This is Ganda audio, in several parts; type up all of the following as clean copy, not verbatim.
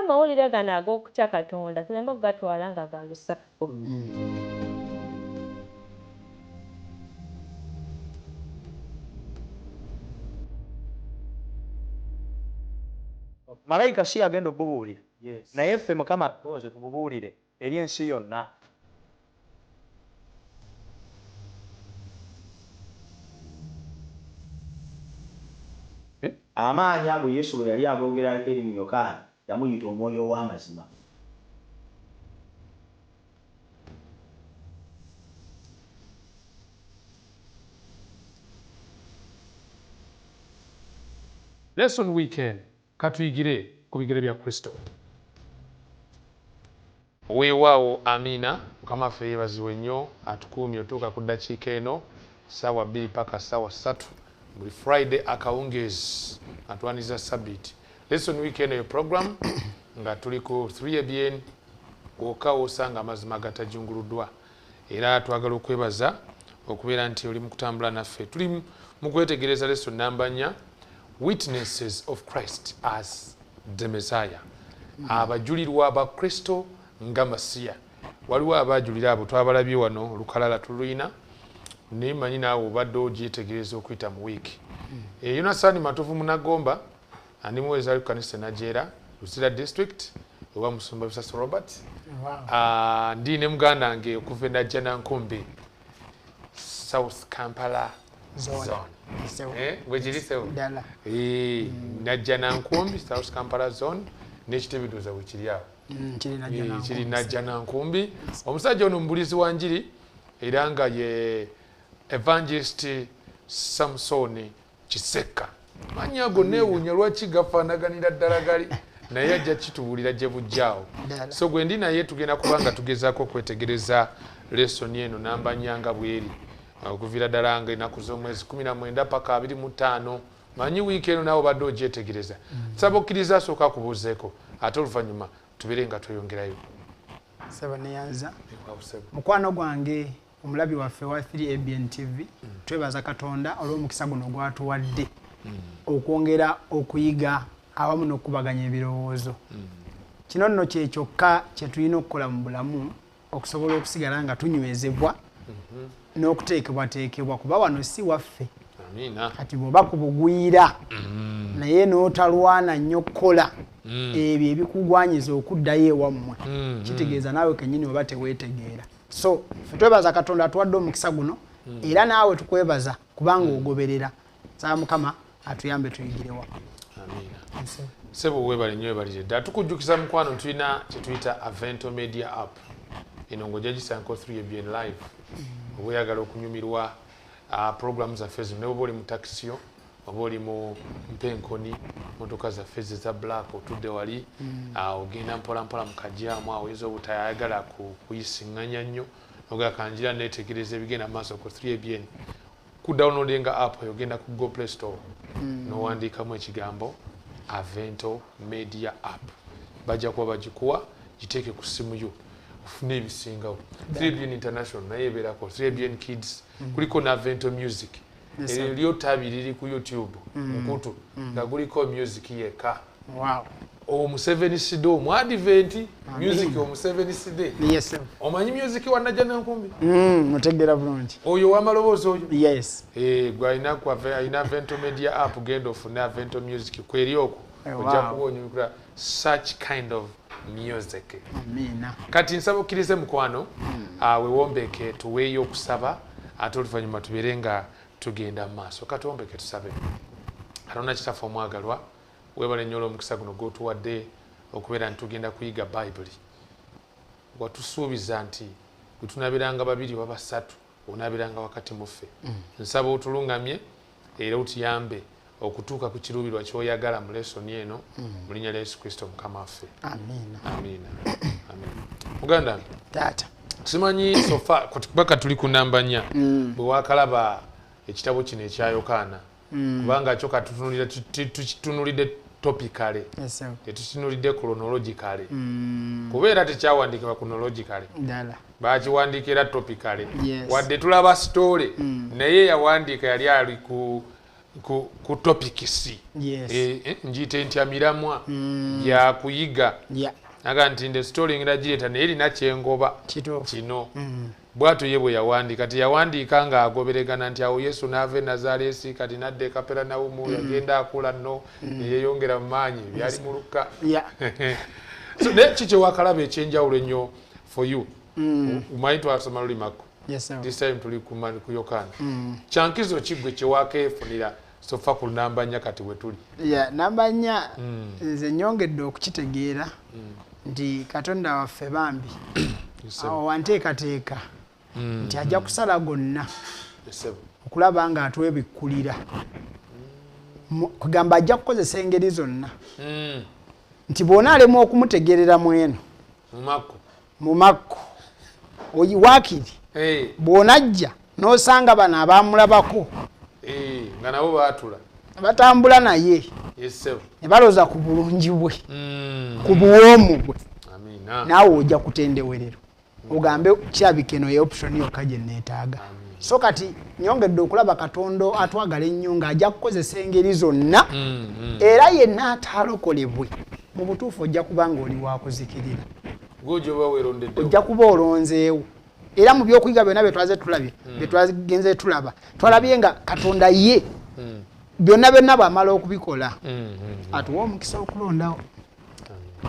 Amawulire gano ag'okutya Katonda tuleme okugatwala nga ga lusako. Malayika si yagenda obubuulira, naye ffe Mukama atutonze tububuulire eri ensi yonna. Amaanyi ago Yesu bwe yali agoogerako eri mu Yokaana, yamuyita Omwoyo ow'amazima. Lesson weekend katuyigire ku bigere bya Kristo. Weewaawo amiina. Mukama waffe yeebazibwe nnyo atukuumye otuuka ku ddakiika eno ssaawa 2 paka ssaawa 3 buli Friday akawungeezi nga twaniriza Sabbiiti. Lesson week eno ye program nga tuli ku 3ABN wokka w'osanga amazima agatajunguluddwa. Era twagala okwebaza okubeera nti oli mu kutambula naffe. Tuli mu kwetegereza lesson namba 4, Witnesses of Christ as the Messiah. Abajulirwa ba Kristo nga Masiya. Waliwo abajulira abo twabalabye wano olukalala tululina, naye manyi naawe obadde ogyetegereza okuyita mu wiiki. Yonasaani Matovu Munagomba andi muweereza ali ku kanisa e Najeera, Luzira District, oba Musumba Bisaso Robert. Ndi ne muganda wange okuva e Najjanankumbi, South Kampala Zone. Zone. Bwe kiri sebo? Ddala. Najjanankumbi, South Kampala Zone, n'ekitebe ndowooza bwe kiri awo. Kiri Najjanankumbi. Kiri Najjanankumbi. Omusajja ono mubulizi wa njiri era nga ye Evangelist Samson Kisekka. Mannya ago neewuunya lwaki gafaanaganira ddala gali, naye ajja kitubuulira gye bujja awo. So gwe ndi naye tugenda kuba nga tugezaako okwetegereza lesson eno namba nnya nga bw'eri okuviira ddala nga ennaku z'omwezi 19 paka 25. Manyi wiiki eno naawe obadde ogyetegereza. Nsaba okkiriza asooka akubuuzeeko ate oluvannyuma tubeere nga tweyongerayo. Ssebo neyanza. Mukwano gwange omulabi waffe wa 3ABN TV, twebaza Katonda olw'omukisa guno gw'atuwadde okwongera okuyiga awamu n'okukubaganya ebirowoozo. Kino nno kye kyokka kye tulina okukola mu bulamu okusobola okusigala nga tunywezebwa n'okuteekebwateekebwa, kuba wano si waffe. Kati bw'oba ku bugwira naye n'otalwana nnyo kukola ebyo ebikugwanyiza okuddayo ewammwe, kitegeeza naawe kennyini oba teweetegeera. So ffe twebaza Katonda atuwadde omukisa guno, era naawe tukwebaza kubanga ogoberera. Nsaba Mukama atuyambe tuyigire wano. Amiina. Ssebo weebale nnyo, weebalire ddala. Tukujjukiza mukwano tulina kye tuyita Avento Media App. Eno ng'ojja gisanko 3ABN Live. Oba oyagala okunyumirwa program zaffe zino, ne bw'oba oli mu takisi yo, oba oli mu mpenkoni, motoka zaffe ze za black otudde wali, ogenda mpola mpola mu kajaamu awo, oyinza obutayagala kuyisiŋŋanya nnyo, oga kanjira neetegereza ebigenda mu maaso ku 3ABN. Ku downloadinga app eyo, ogenda ku Google Play Store, n'owandiikamu ekigambo Avento Media App. Bajja kuba bagikuwa, giteeke ku ssimu yo ofune ebisingawo. 3ABN International naye ebeerako, 3ABN Kids, kuliko ne Avento Music. Eryo lyo ttabi liri ku YouTube, mukutu nga guliko music yekka. Omuseveniside omu Advent music omuseveniside. Omanyi music wa Najjanankumbi? Mutegeera bulungi. Oyo w'amaloboozi oyo? Yes. Gwe alina ku alina Avento Media App, genda ofune Avento Music kweri okwo. Ojja kuba onyumikira such kind of music. Amiina. Kati nsaba okkirize mukwano, weewombeke tuweeyo okusaba ate oluvannyuma tubeere nga tugenda mu maaso. Katuwombeke tusabe. Katonda kitaffe omwagalwa, weebale nnyo olw'omukisa guno gw'otuwadde okubeera nti tugenda kuyiga Bayibuli. Watusuubiza nti bwe tunaabeeranga babiri oba basatu onaabeeranga wakati mu ffe. Nsaba otulungamye era otuyambe okutuuka ku kiruubirwa ky'oyagala mu lesoni eno, mu linnya lya Yesu Kristo Mukama waffe. Amiina. Amiina. Amiina. Muganda wange. Taata. Simanyi sofa kubaka tuli ku namba 4. Bwe waakalaba ekitabo kino ekya Yokaana. Kubanga kyo katutunulira, tukitunulidde topically. Tetukitunulidde chronologically. Kubeera tekyawandiikibwa chronologically. Ddala. Baakiwandiika era topically. Wadde tulaba story, naye yawandiika yali ali ku ku topics. Njiyite ntya miramwa ya kuyiga. Naga nti the story ngiragireta naye erina kyengoba kino. Bw'atyo ye bwe yawandiika, tiyawandiika ng'agoberegana nti awo Yesu n'ava e Nazaaleesi kati n'adda e Kaperanawumu, yagenda akula nno ne yeeyongera mu maanyi byali mu Lukka. So naye ki kye wakalaba ekyenjawulo ennyo for you? Omanyi twasoma luli Makko. This time tuli ku Yokaana. Kyankizo ki ggwe kye wakeefunira so far ku namba 4 kati we tuli? Namba 4 nze nnyongedde okukitegeera nti Katonda waffe bambi awo wanteekateeka nti ajja kusala gonna okulaba nga atwebikkulira, kugamba ajja kukozesa engeri zonna nti bw'onaalema okumutegeerera mweno mu Makko waakiri bw'onajja n'osanga bano abamulabako nga nabo baatula batambula naye ne balooza ku bulungi bwe, ku buwoomu bwe, naawe ojja kutendewererwa ogambe kirabika eno ye option yokka gye neetaaga. So kati nyongedde okulaba Katonda atwagala ennyo ng'ajja kukozesa engeri zonna, era yenna ataalokolebwe mu butuufu ojja kuba ng'oli wakuzikirira, ojja kuba olonzeewo. Era mu byokuyiga byonna bye twaze tulabye, bye twagenze tulaba, twalabye nga Katonda ye byonna byonna bw'amala okubikola atuwa omukisa okulondawo.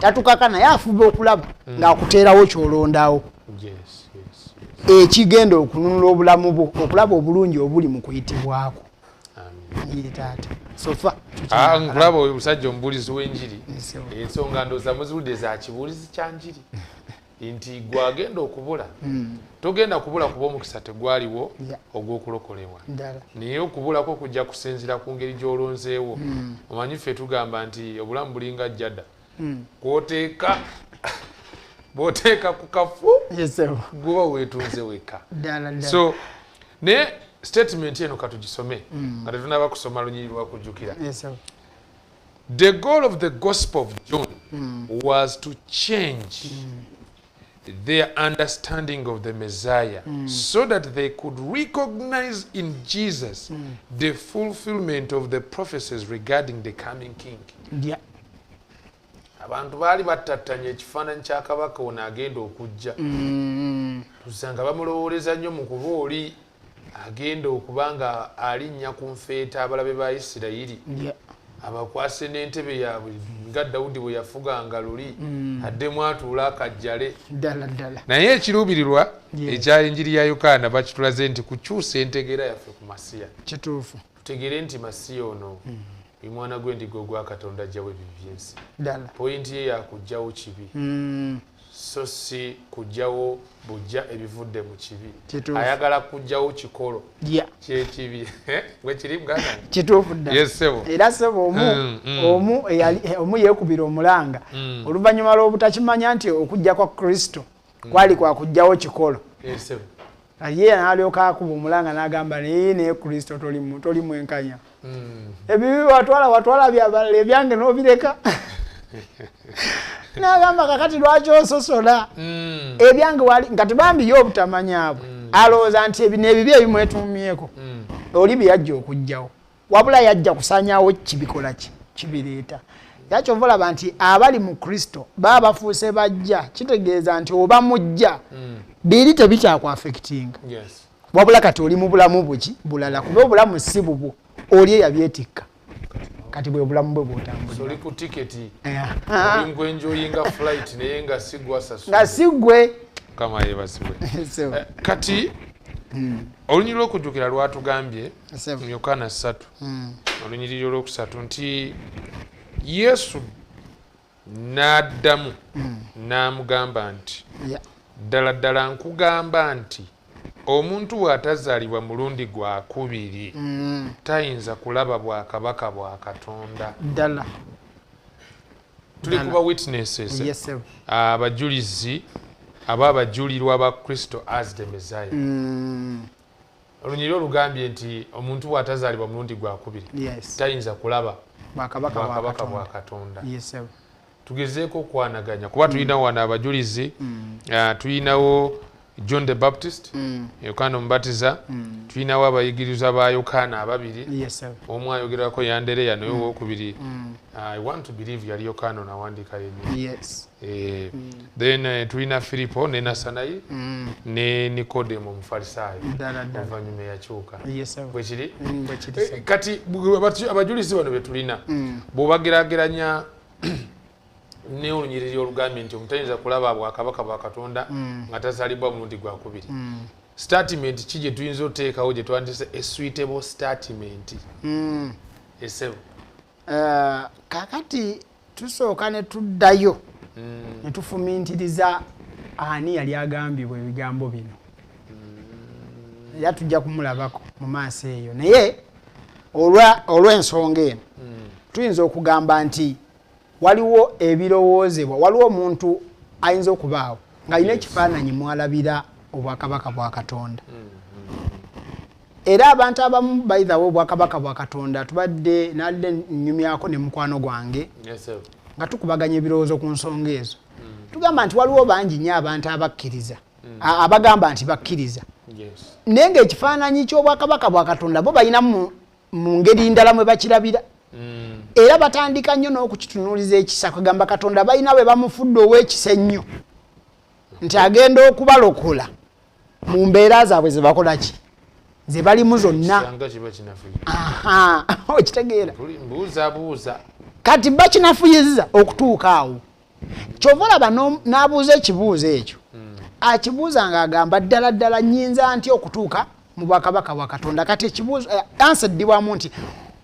Tatukaka naye afuba okulaba ng'akuteerawo ky'olondawo ekigenda okununula obulamu bwo, okulaba obulungi obuli mu kuyitibwako. Taata sofa nkulaba oyo musajja omubuulizi w'enjiri, ensonga ndowooza muziwulidde za kibuulizi kya njiri nti gwagenda okubula togenda kubula kuba omukisa tegwaliwo ogw'okulokolebwa, naye okubulako kujja kusinziira ku ngeri gy'olonzeewo. Omanyi ffe tugamba nti obulamu bulinga jjada, kwoteeka bw'oteeka ku kafu guba weetunze wekka. So naye statement eno katugisome nga tetunaba kusoma lunyiriri lwa kujjukira. The goal of the Gospel of John was to change their understanding of the Messiah so that they could recognize in Jesus the fulfillment of the prophecies regarding the coming king. Abantu baali battattanye ekifaananyi kya kabaka ono agenda okujja. Tusanga bamulowooleza nnyo mu kuba oli agenda okuba nga alinnya ku nfeeta abalabe ba Isirayiri, abakwase n'entebe yaabwe nga Dawudi bwe yafuganga luli, addemu atuule akajjale. Naye ekiruubirirwa ekya Enjiri ya Yokaana bakitulaze nti kukyusa entegeera yaffe ku Masiya. Kituufu. Tutegeere nti Masiya ono mwana gw'endiga ogwa Katonda ajjawo ebibi by'ensi. Pointi ye yakuggyawo kibi, so si kuggyawo bujja ebivudde mu kibi. Ayagala kuggyawo kikolo kyekibi. Bwe kiri muganda? Kituufu ddala. Era ssebo omu yeekubira omulanga oluvannyuma lw'obutakimanya nti okujja kwa Kristo kwali kwa kuggyawo kikolo. Ye n'alyoka akuba omulanga n'agamba naye Kristo toli mwenkanya, ebibi watwala byabalala ebyange n'obireka. N'agamba kakati lwaki ososola ebyange wali nga tebambi ye obutamanya bwe alowooza nti ebino ebibi ebimwetuumyeko oli bye yajja okuggyawo, wabula yajja kusaanyaawo kibikola ki kibireeta. Era kyova olaba nti abali mu Kristo baba bafuuse bajja, kitegeeza nti oba mujja biri tebikyakuaffectinga, wabula kati oli mu bulamu buki bulala, kuba obulamu si bubwo, oli eyabyetikka kati bwe bulamu bwe bw'otambulira. Oli ku tiketi oli nkwenjoyinga flight naye nga si gwasasula, nga si ggwe. Mukama yeebazibwe. Kati olunyiriri lw'okujjukira lwatugambye mu Yokaana 3 olunyiriri olwokusatu nti Yesu n'addamu n'amugamba nti ddala ddala nkugamba nti omuntu bw'atazaalibwa mulundi gwa kubiri tayinza kulaba bwakabaka bwa Katonda. Ddala. Tuli kuba witnesses, abajulizi aba abajulirwa ba Kristo as the Messiah. Olunyiriri olugambye nti omuntu bw'atazaalibwa mulundi gwa kubiri tayinza kulaba bwakabaka bwa Katonda. Tugezeeko okwanaganya kuba tulina wano abajulizi, tulinawo John the Baptist, Yokaana Omubatiza. Tulinawo abayigirizwa ba Yokaana ababiri. Omu ayogerwako Yandereya, naye owokubiri I want to believe yali Yokaana nawandiika yennyini. Then tulina Firipo ne Nasanayi ne Nikodemo Omufarisaayo oluvannyuma eyakyuka. Bwekiri? Kati abajulizi bano be tulina bw'obageraageranya ne olunyiriri olugambye nti omutayinza kulaba bwakabaka bwa Katonda nga tazaalibwa mulundi gwa kubiri, statement ki gye tuyinza oteekawo gye twandise a suitable statement? Esebo. Kakati tusooka ne tuddayo ne tufumintiriza ani yali agambibwa ebigambo bino. Era tujja kumulabako mu maaso eyo, naye olw'ensonga eno tuyinza okugamba nti waliwo ebirowoozebwa, waliwo omuntu ayinza okubaawo ng'alina ekifaananyi mwalabira obwakabaka bwa Katonda. Era abantu abamu bayithawo obwakabaka bwa Katonda tubadde nadde nnyumyako ne mukwano gwange nga tukubaganya ebirowoozo ku nsonga ezo. Tugamba nti waliwo bangi nnyo abantu abakkiriza, abagamba nti bakkiriza, naye ng'ekifaananyi ky'obwakabaka bwa Katonda bo balina mu ngeri ndala mwe bakirabira. Era batandika nnyo n'okukitunuuliza ekisa, kugamba Katonda balina bwe bamufudde ow'ekisa ennyo nti agenda okubalokola mu mbeera zaabwe ze bakola ki, ze balimu zonna. Okitegeera? Kati bakinafuyiza okutuuka awo. Kyova olaba n'abuuza ekibuuzo ekyo, akibuuza ng'agamba ddala ddala nnyinza ntya okutuuka mu bwakabaka bwa Katonda? Kati ekibuuzo ansa eddibwamu nti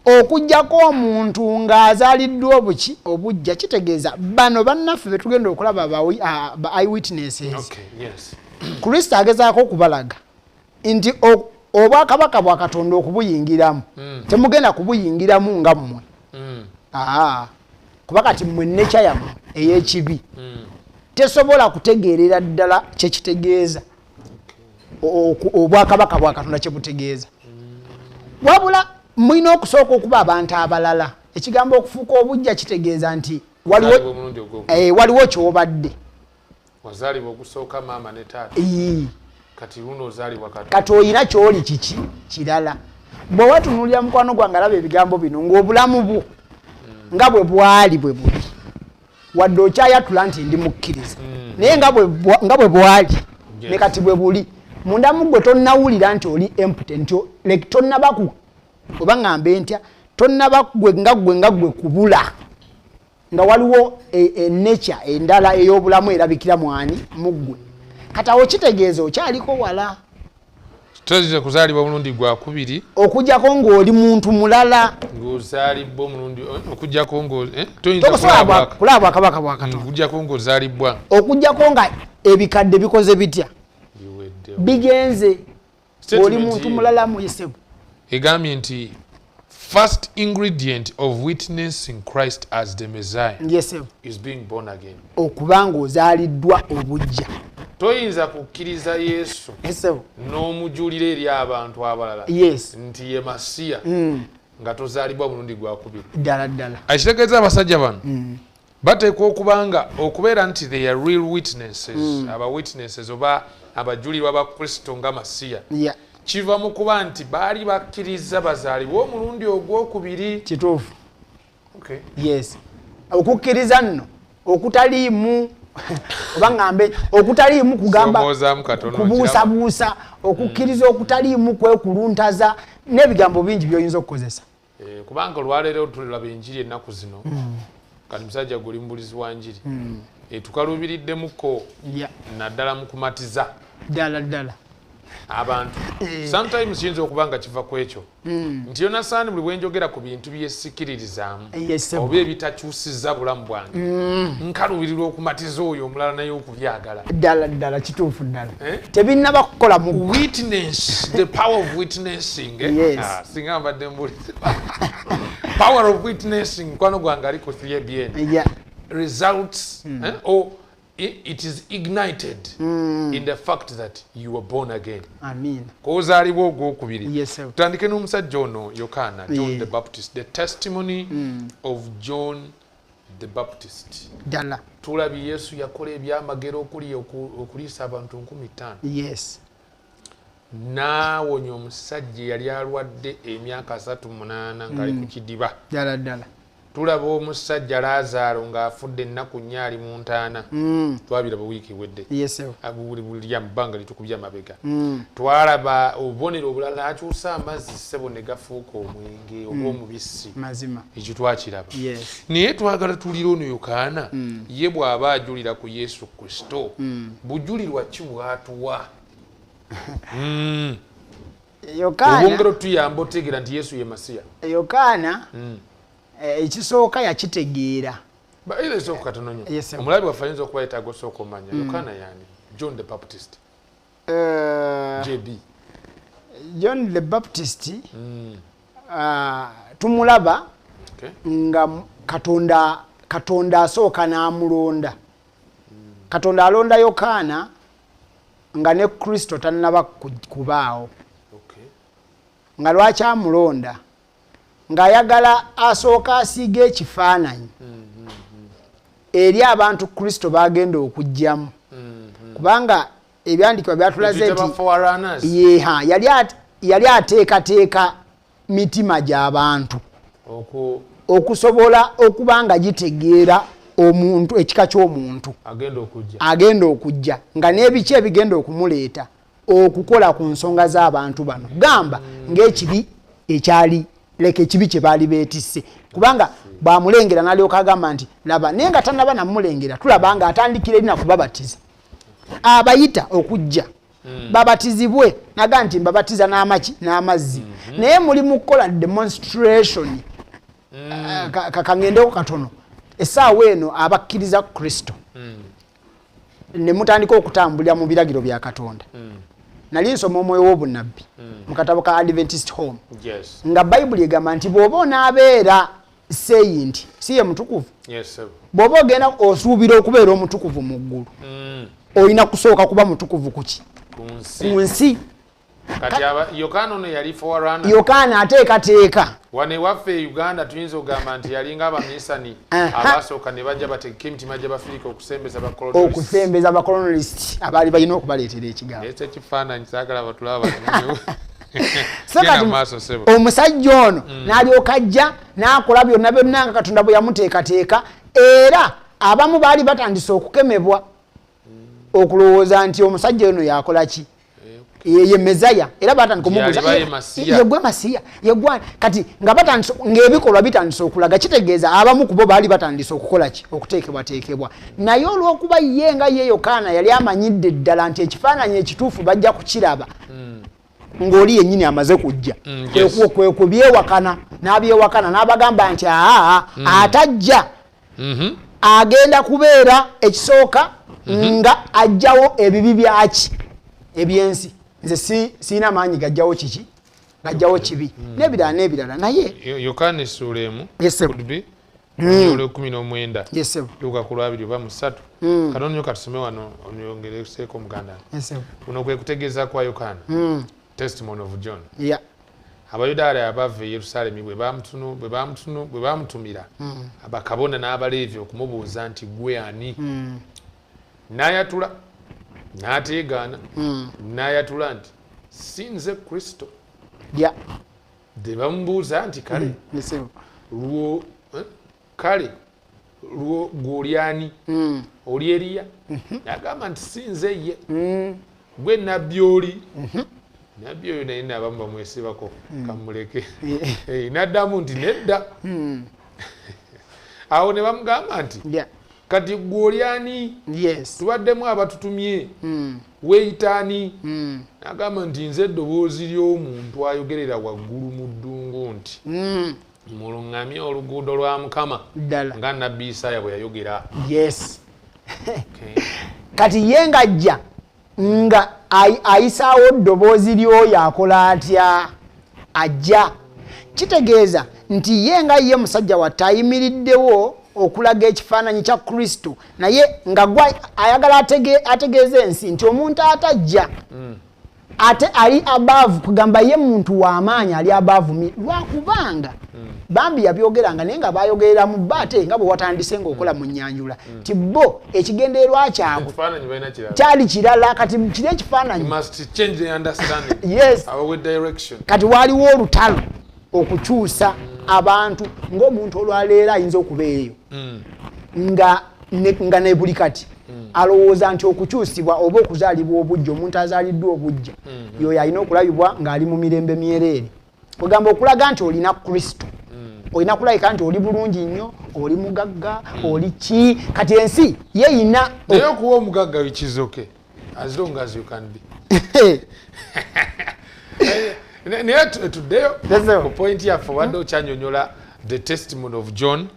okuggyako omuntu ng'azaaliddwa obuki obujja, kitegeeza bano bannaffe be tugenda okulaba ba eyewitnesses. Kristo agezaako okubalaga nti obwakabaka bwa Katonda okubuyingiramu temugenda kubuyingiramu nga mmwe. Kuba kati mmwe nekya yammwe ey'ekibi tesobola kutegeerera ddala kyekitegeeza obwakabaka bwa Katonda kyebutegeeza. Wabula mulina okusooka okuba abantu abalala. Ekigambo okufuuka obujja kitegeeza nti waliwo ky'obadde. Wazaalibwa ogusooka maama ne taata. Kati luno ozaalibwa Katonda. Kati olina ky'oli kiki kirala. Bwe watunuulira mukwano gwange alaba ebigambo bino ng'obulamu bwo nga bwe bwali bwe buli, wadde okyayatula nti ndi mukkiriza, naye nga bwe bwali ne kati bwe buli, munda mu ggwe tonnawulira nti oli empty, nti like tonnabaku oba ŋŋambe ntya, tonnaba ggwe nga ggwe kubula, nga waliwo enecha endala ey'obulamu erabikira mwani mu ggwe. Kati awo kitegeeza okyaliko wala. Toyinza kuzaalibwa omulundi gwa kubiri okuggyako ng'oli muntu mulala, ng'ozaalibwa omulundi okuggyako toyinza kulaba bwakabaka bwa Katonda okuggyako ng'ozaalibwa, okuggyako nga ebikadde bikoze bitya, bigenze, oli muntu mulala muyisebo. Egambye nti first ingredient of witnessing Christ as the Messiah is being born again. Okubanga ozaaliddwa obujja. Toyinza kukkiriza Yesu n'omujulira eri abantu abalala nti ye Masiya nga tozaalibwa mulundi gwa kubiri. Ddala ddala. Ekitegeeza abasajja bano bateekwa okubanga okubeera nti they are real witnesses, aba witnesses oba abajulirwa ba Kristo nga Masiya. Kiva mu kuba nti baali bakkiriza bazaalibwa omulundi ogwokubiri. Kituufu. Yes. Okukkiriza nno okutaliimu oba ŋŋambe okutaliimu kugamba kubuusabuusa, okukkiriza okutaliimu kwekuluntaza n'ebigambo bingi by'oyinza okukozesa. Kubanga olwaleero tulaba enjiri ennaku zino, kati musajja guli mubulizi wa njiri, tukaluubiriddemuko naddala mu kumatiza ddala ddala abantu. Sometimes kiyinza okuba nga kiva ku ekyo nti Yonasaani buli bwenjogera ku bintu byesikiririzaamu oba ebitakyusiza bulamu bwange, nkaluubirirwa okumatiza oyo omulala naye okubyagala. Ddala ddala kituufu ddala. Tebinnaba kukola mu witness, the power of witnessing. Singa mbadde mbulizi. Power of witnessing, mukwano gwange ali ku 3ABN. Results or it is ignited in the fact that you were born again. Amen. Kozaalibwa ogwokubiri. Tutandike n'omusajja ono Yokaana, John the Baptist, the testimony of John the Baptist. Ddala. Tulabye Yesu yakola ebyamagero okuli okuliisa abantu 5000. Yes. N'awonya omusajja eyali alwadde emyaka 38 ng'ali ku kidiba. Ddala ddala. Tulaba omusajja Laazaalo ng'afudde ennaku 4 ali mu ntaana. Twabiraba wiiki ewedde. Yes. Buli bbanga litukubye amabega. Twalaba obubonero obulala, akyusa amazzi ssebo ne gafuuka omwenge oba omubisi. Mazima. Ekyo twakiraba. Yes. Naye twagala tulire ono Yokaana, ye bw'aba ajulira ku Yesu Kristo, bujulirwa ki bw'atuwa? Obwongera otuyamba otegeera nti Yesu ye Masiya. Yokaana ekisooka yakitegeera. Era esooka katono nnyo. Yes, omulabi waffe ayinza okuba yeetaaga osooka omanya. Yokaana yaani? John the Baptist. JB. John the Baptist tumulaba nga Katonda asooka n'amulonda. Katonda alonda Yokaana nga ne Kristo tannaba kubaawo. Nga lwaki amulonda? Ng'ayagala asooka asiiga ekifaananyi eri abantu Kristo bagenda okujjamu. Kubanga ebyandiikibwa byatulaze nti yeha yali ateekateeka mitima gy'abantu okusobola okuba nga gitegeera omuntu, ekika ky'omuntu agenda okujja, nga n'ebiki ebigenda okumuleeta okukola ku nsonga z'abantu bano, gamba ng'ekibi ekyali leka ekibi kye baali beetisse. Kubanga bw'amulengera n'alyoka agamba nti laba, naye nga tannaba namulengera, tulaba nga atandikira erina kubabatiza, abayita okujja babatizibwe, naga nti mbabatiza n'amaki n'amazzi. Naye muli mu kukola demonstration. Kaŋŋendeko katono. Essaawa eno abakkiriza Kristo ne mutandika okutambulira mu biragiro bya Katonda. Nali nsoma omwoyo w'obunnabbi mu katabo ka Adventist Home. Nga Bayibuli egamba nti bw'oba onaabeera saint, si ye mutukuvu. Bw'oba ogenda osuubira okubeera omutukuvu mu ggulu, olina kusooka kuba mutukuvu kuki? Ku nsi. Kati Yokaana ono yali forerunner. Yokaana ateekateeka. Wano ewaffe e Uganda tuyinza okugamba nti yalinga abaminsani abasooka ne bajja bategeka emitima gy'Abafirika okusembeza bakolonalist. Okusembeza bakolonalist abaali balina okubaleetera ekigambo. Leeta ekifaananyi saagala batulaba. Omusajja ono n'alyoka ajja n'akola byonna byonna nga Katonda bwe yamuteekateeka, era abamu baali batandise okukemebwa okulowooza nti omusajja ono yakola ki? Ye Mezaya. Era batandika omubuuza yegwe Masiya, yegwe. Kati nga batandise ng'ebikolwa bitandise okulaga, kitegeeza abamu ku bo baali batandise okukola ki? Okuteekebwateekebwa. Naye olw'okuba ye nga ye Yokaana yali amanyidde ddala nti ekifaananyi ekituufu bajja kukiraba ng'oli yennyini amaze kujja, kwe kubyewakana n'abyewakana n'abagamba nti aa atajja agenda kubeera ekisooka nga ajjawo ebibi byaki ebyensi. Nze sirina maanyi gajjawo kiki, gajjawo kibi n'ebirala n'ebirala. Naye Yokaana essuula 1 19 tuuka ku 22 oba 3. Katono nnyo katusome wano onyongereseeko muganda. Kuno kwe kutegeeza kwa Yokaana. Testimony of John. Abayudaaya abava e Yerusaalemi bwe baamutumira abakabona n'Abaleevi okumubuuza nti gwe ani, n'ayatula n'ateegaana, n'ayatula nti si nze Kristo. Ne bamubuuza nti kale kale gwe oli ani? Oli Eriya? N'agamba nti si nze ye. Gwe nabbi oli? Nabbi oyo naye n'abamu bamwesibako kamuleke. N'addamu nti nedda. Awo ne bamugamba nti kati gwe oli ani? Tubaddemu abatutumye. Weeyita ani? N'agamba nti nze eddoboozi ly'omuntu ayogerera waggulu mu ddungu nti muluŋŋamye oluguudo lwa Mukama, nga Nabbi Isaaya bwe yayogera. Yes. Kati ye ng'ajja nga ayisaawo eddoboozi ly'oyo akola atya? Ajja. Kitegeeza nti ye nga ye musajja watte ayimiriddewo okulaga ekifaananyi kya Kristo, naye nga gwe ayagala ategeeze ensi nti omuntu atajja Ate ali above, kugamba ye muntu w'amaanyi ali above me, lwakubanga bambi yabyogeranga naye nga bayogerera mu bba, ate nga bwe watandise ng'okola mu nnyanjula ti bo ekigendererwa kyabwe Ekifaananyi balina kirala. Kyali kirala. Kati kiri ekifaananyi You must change the understanding. Yes. Abawe direction. Kati waaliwo olutalo okukyusa abantu, ng'omuntu olwaleero ayinza okuba eyo nga ne buli kati alowooza nti okukyusibwa oba okuzaalibwa obujja, omuntu azaaliddwa obujja yoyo alina okulabibwa ng'ali mu mirembe myereere. Ogamba okulaga nti olina Kristo, olina kulabika nti oli bulungi nnyo, oli mugagga, oli ki. Kati ensi yeyina Naye okuba omugagga, which is okay as long as you can be. Naye tuddeyo Yes, sir. ku point yaffe. Obadde okyanyonyola the testimony of John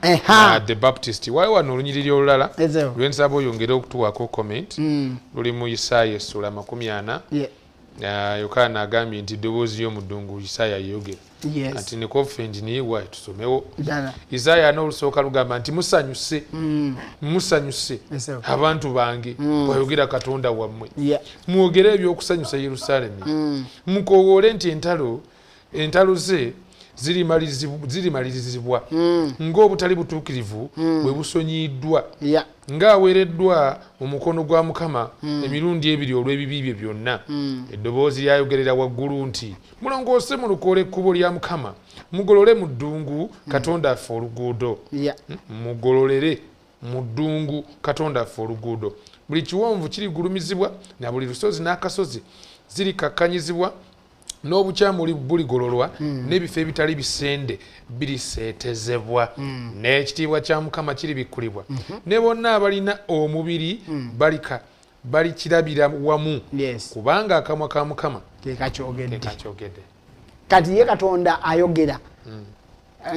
the Baptist. Waliwo wano olunyiriri olulala Yes, sir. lwensaba oyongere okutuwaako comment. Luli mu Isaaya essula 40. Yokaana agambye nti eddoboozi ly'omuddungu, Isaaya yeyogera. Kati nekoffe nti niye waayi tusomewo. Ddala. Isaaya n'olusooka lugamba nti musanyuse, musanyuse Yes, sir. abantu bange, bwayogera Katonda wammwe. Mwogere ebyokusanyusa Yerusaalemi, mukowoole nti entalo ze zirimalirizibwa, ng'obutali butuukirivu bwe busonyiyiddwa, ng'aweereddwa mu mukono gwa Mukama emirundi ebiri olw'ebibi bye byonna. Eddoboozi lyayogerera waggulu nti mulongoose mu lukoola ekkubo lya Mukama, mugolole mu ddungu Katonda affe oluguudo. Mugololere mu ddungu Katonda affe oluguudo. Buli kiwonvu kirigulumizibwa, na buli lusozi n'akasozi zirikakkanyizibwa, n'obukyamu buligololwa, n'ebifo ebitali bisende biriseetezebwa, n'ekitiibwa kya Mukama kiribikkulibwa, ne bonna abalina omubiri balikirabira wamu, kubanga akamwa ka Mukama kekakyogedde. Kekakyogedde. Kati ye Katonda ayogera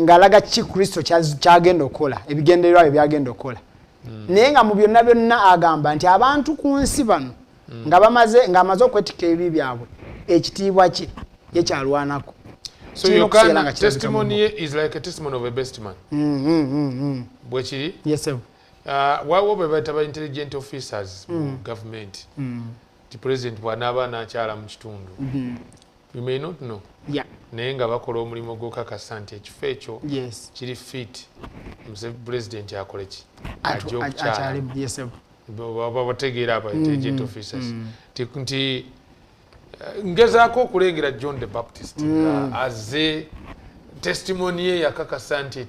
ng'alaga ki Kristo kyagenda okukola, ebigendererwa bye byagenda okukola, naye nga mu byonna byonna agamba nti abantu ku nsi bano nga bamaze, ng'amaze okwetikka ebibi byabwe, ekitiibwa kye ye kyalwanako. So Kirina okusigala Yokaana nga kirabika testimony mu ye is like a testimony of a best man. Bwekiri. Yes, sir. Waliwo bwe bayita ba intelligent officers mu government, ti president bw'anaaba anakyala mu kitundu, you may not know, naye nga bakola omulimu gw'okakasa nti ekifo ekyo kiri fit muse president akole ki, ajja okukyala. Akyalimu, yes, sir. Bategeera aba intelligent officers nti ngezaako okulengera John the Baptist nga azze, testimony ye yakakasa nti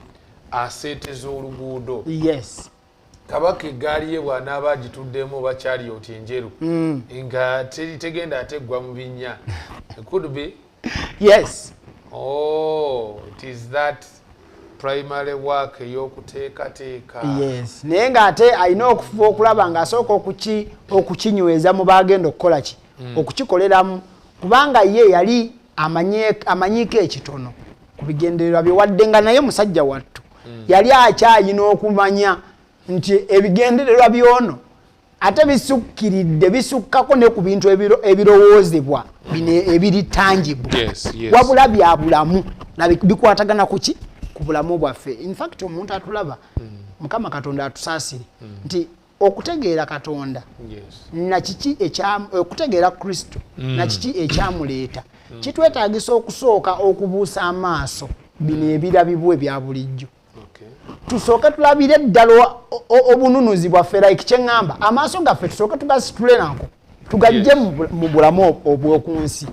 aseeteza oluguudo. Kabaka eggaali ye bw'anaaba agituddemu oba chariot enjeru nga tegenda ate eggwa mu binnya. It could be. Oh, it is that primary work ey'okuteekateeka. Yes, naye ng'ate alina okufuba okulaba ng'asooka okukinyweza mu bagenda okukola ki, okukikoleramu, kubanga ye yali amanyiiko ekitono ku bigendererwa bye, wadde nga naye musajja wattu yali akyayina okumanya nti ebigendererwa byono ate bisukkiridde, bisukkako ne ku bintu ebirowoozebwa bino ebiri tangible. Wabula bya bulamu na bikwatagana ku ki, ku bulamu bwaffe. Infact omuntu atulaba, Mukama Katonda atusaasire nti okutegeera Katonda nakiki okutegeera Kristo nakiki ekyamuleeta, kitwetaagisa okusooka okubuusa amaaso bino ebirabibwa ebya bulijjo. Tusooke tulabire ddala obununuzi bwaffe, like kyeŋŋamba amaaso gaffe tusooke tugasitule nako tugajje mu bulamu obw'oku nsi,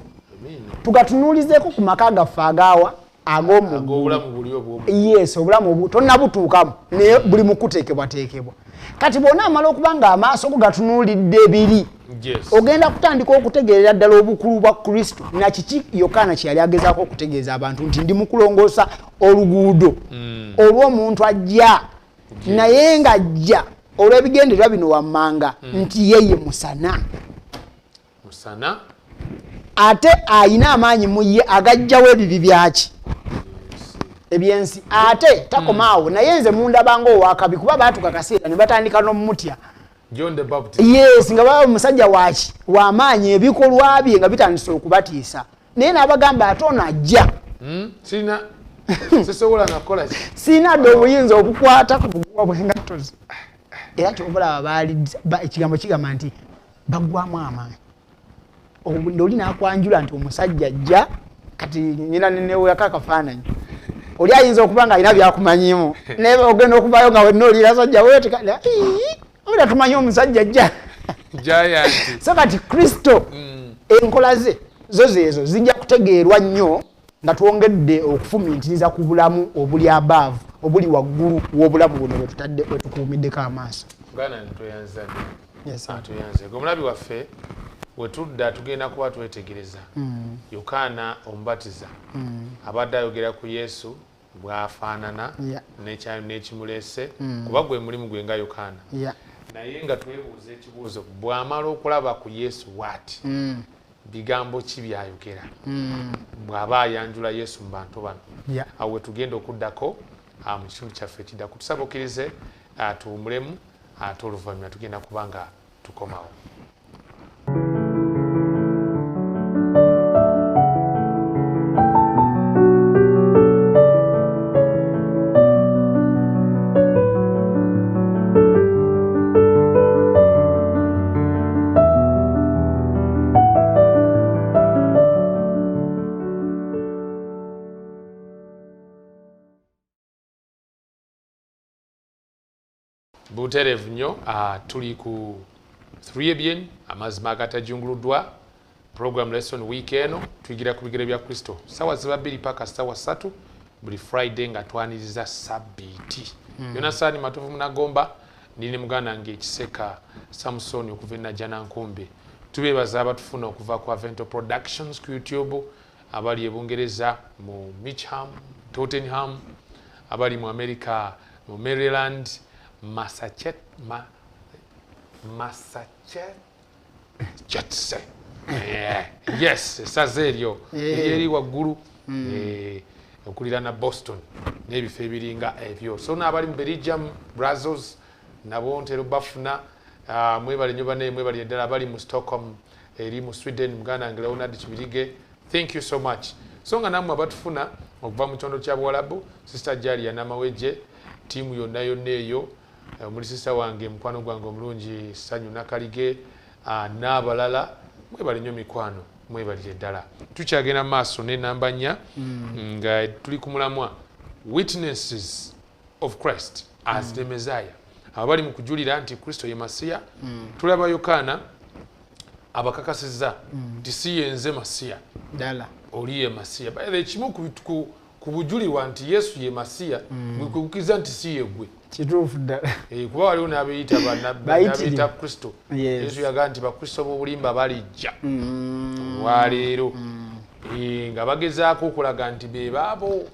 tugatunuulizeeko ku maka gaffe agaawa ag'omu ggulu. Ag'obulamu buli obw'omu. Yes, obulamu obu tonnabutuukamu, naye buli mu kuteekebwateekebwa. Kati bw'ona amala okuba nga amaaso go gatunuulidde ebiri, ogenda kutandika okutegeerera ddala obukulu bwa Kristo nakiki Yokaana kye yali agezaako okutegeeza abantu nti ndi mu kulongoosa oluguudo olw'omuntu ajja, naye ng'ajja olw'ebigendererwa bino wammanga, nti ye ye musana. Musana. Ate ayina amaanyi mu ye agajjawo ebibi byaki, ebyensi. Ate takoma awo, naye nze mundabanga owakabi, kuba baatuka kaseera ne batandika n'omutya. John the Baptist. Yes, nga baba omusajja waki, wamaanyi, ebikolwa bye nga bitandise okubatiisa, naye n'abagamba ate ono ajja. Sirina, sisobola nakukola ki. Siina dde obuyinza obukwata ku buguwa bw'engatto ze. Era kyova olaba baali ekigambo kigamba nti baggwamu amaanyi. Oli n'akwanjula nti omusajja ajja, kati nyina neneweyako akafaananyi, oli ayinza okuba nga alina byakumanyimu, naye ogenda okuvayo nga wenna oliira sajja weola tumanyi omusajja ajja. So kati Kristo enkola ze zo zeezo zijja kutegeerwa nnyo nga twongedde okufumiitiriza ku bulamu obuli abaavu, obuli waggulu w'obulamu buno bwetutadde bwetukuumiddeko amaaso. Muganda ntweyanza nnyo. Omulabi waffe wetudda tugenda kuba twetegereza Yokaana Omubatiza abadde ayogera ku Yesu bw'afaanana n'ekimuleese, kuba gwe mulimu gwe nga Yokaana. Naye nga twebuuza ekibuuzo, bw'amala okulaba ku Yesu bw'ati, bigambo ki byayogera bw'aba ayanjula Yesu mu bantu bano? Awo wetugenda okuddako mu kitundu kyaffe ekiddako. Tusaba okkirize tuwummulemu, ate oluvannyuma tugenda kuba nga tukomawo. Butereevu nnyo, tuli ku 3ABN amazima agatajunguluddwa, program lesson week eno tuyigira ku bigere bya Kristo, ssaawa ziba 2 paka ssaawa 3 buli Friday nga twaniriza sabbiiti. Yonasaani Matovu Munagomba ndi ne muganda wange Ekiseka Samson okuva e Najjanankumbi. Tubeebaza abatufuna okuva ku Avento Productions ku YouTube, abali e Bungereza mu Mitcham, Tottenham, abali mu America mu Maryland, Massachusetts. Yes, essaza eryo eryeri waggulu okuliraana Boston n'ebifo ebiringa ebyo. So n'abali mu Belgium, Brussels nabo ntera bafuna. Mwebale nnyo banne, mwebale ddala abali mu Stockholm eri mu Sweden, muganda wange Leonard Kibirige, thank you so much. So nga nammwe abatufuna okuva mu kyondo kya Buwalabu, Sister Jalia Namaweje, ttiimu yonna yonna eyo, omuli sista wange mukwano gwange omulungi Sanyu Nakalige n'abalala, mwebale nnyo mikwano, mwebalire ddala. Tukyagenda mu maaso n'enamba 4 nga tuli ku mulamwa Witnesses of Christ as the Messiah. Abali mu kujulira nti Kristo ye Masiya. Tulaba Yokaana abakakasizza nti si yenze Masiya, ddala oli ye Masiya. By the way, ekimu ku bujulirwa nti Yesu ye Masiya gwe kukkiriza nti si ye gwe. Kituufu ddala. Kuba waliwo n'abeeyita n'abeeyita Kristo. Yesu yagamba nti Bakristo b'obulimba balijja olwaleero, nga bagezaako okulaga nti be baabo.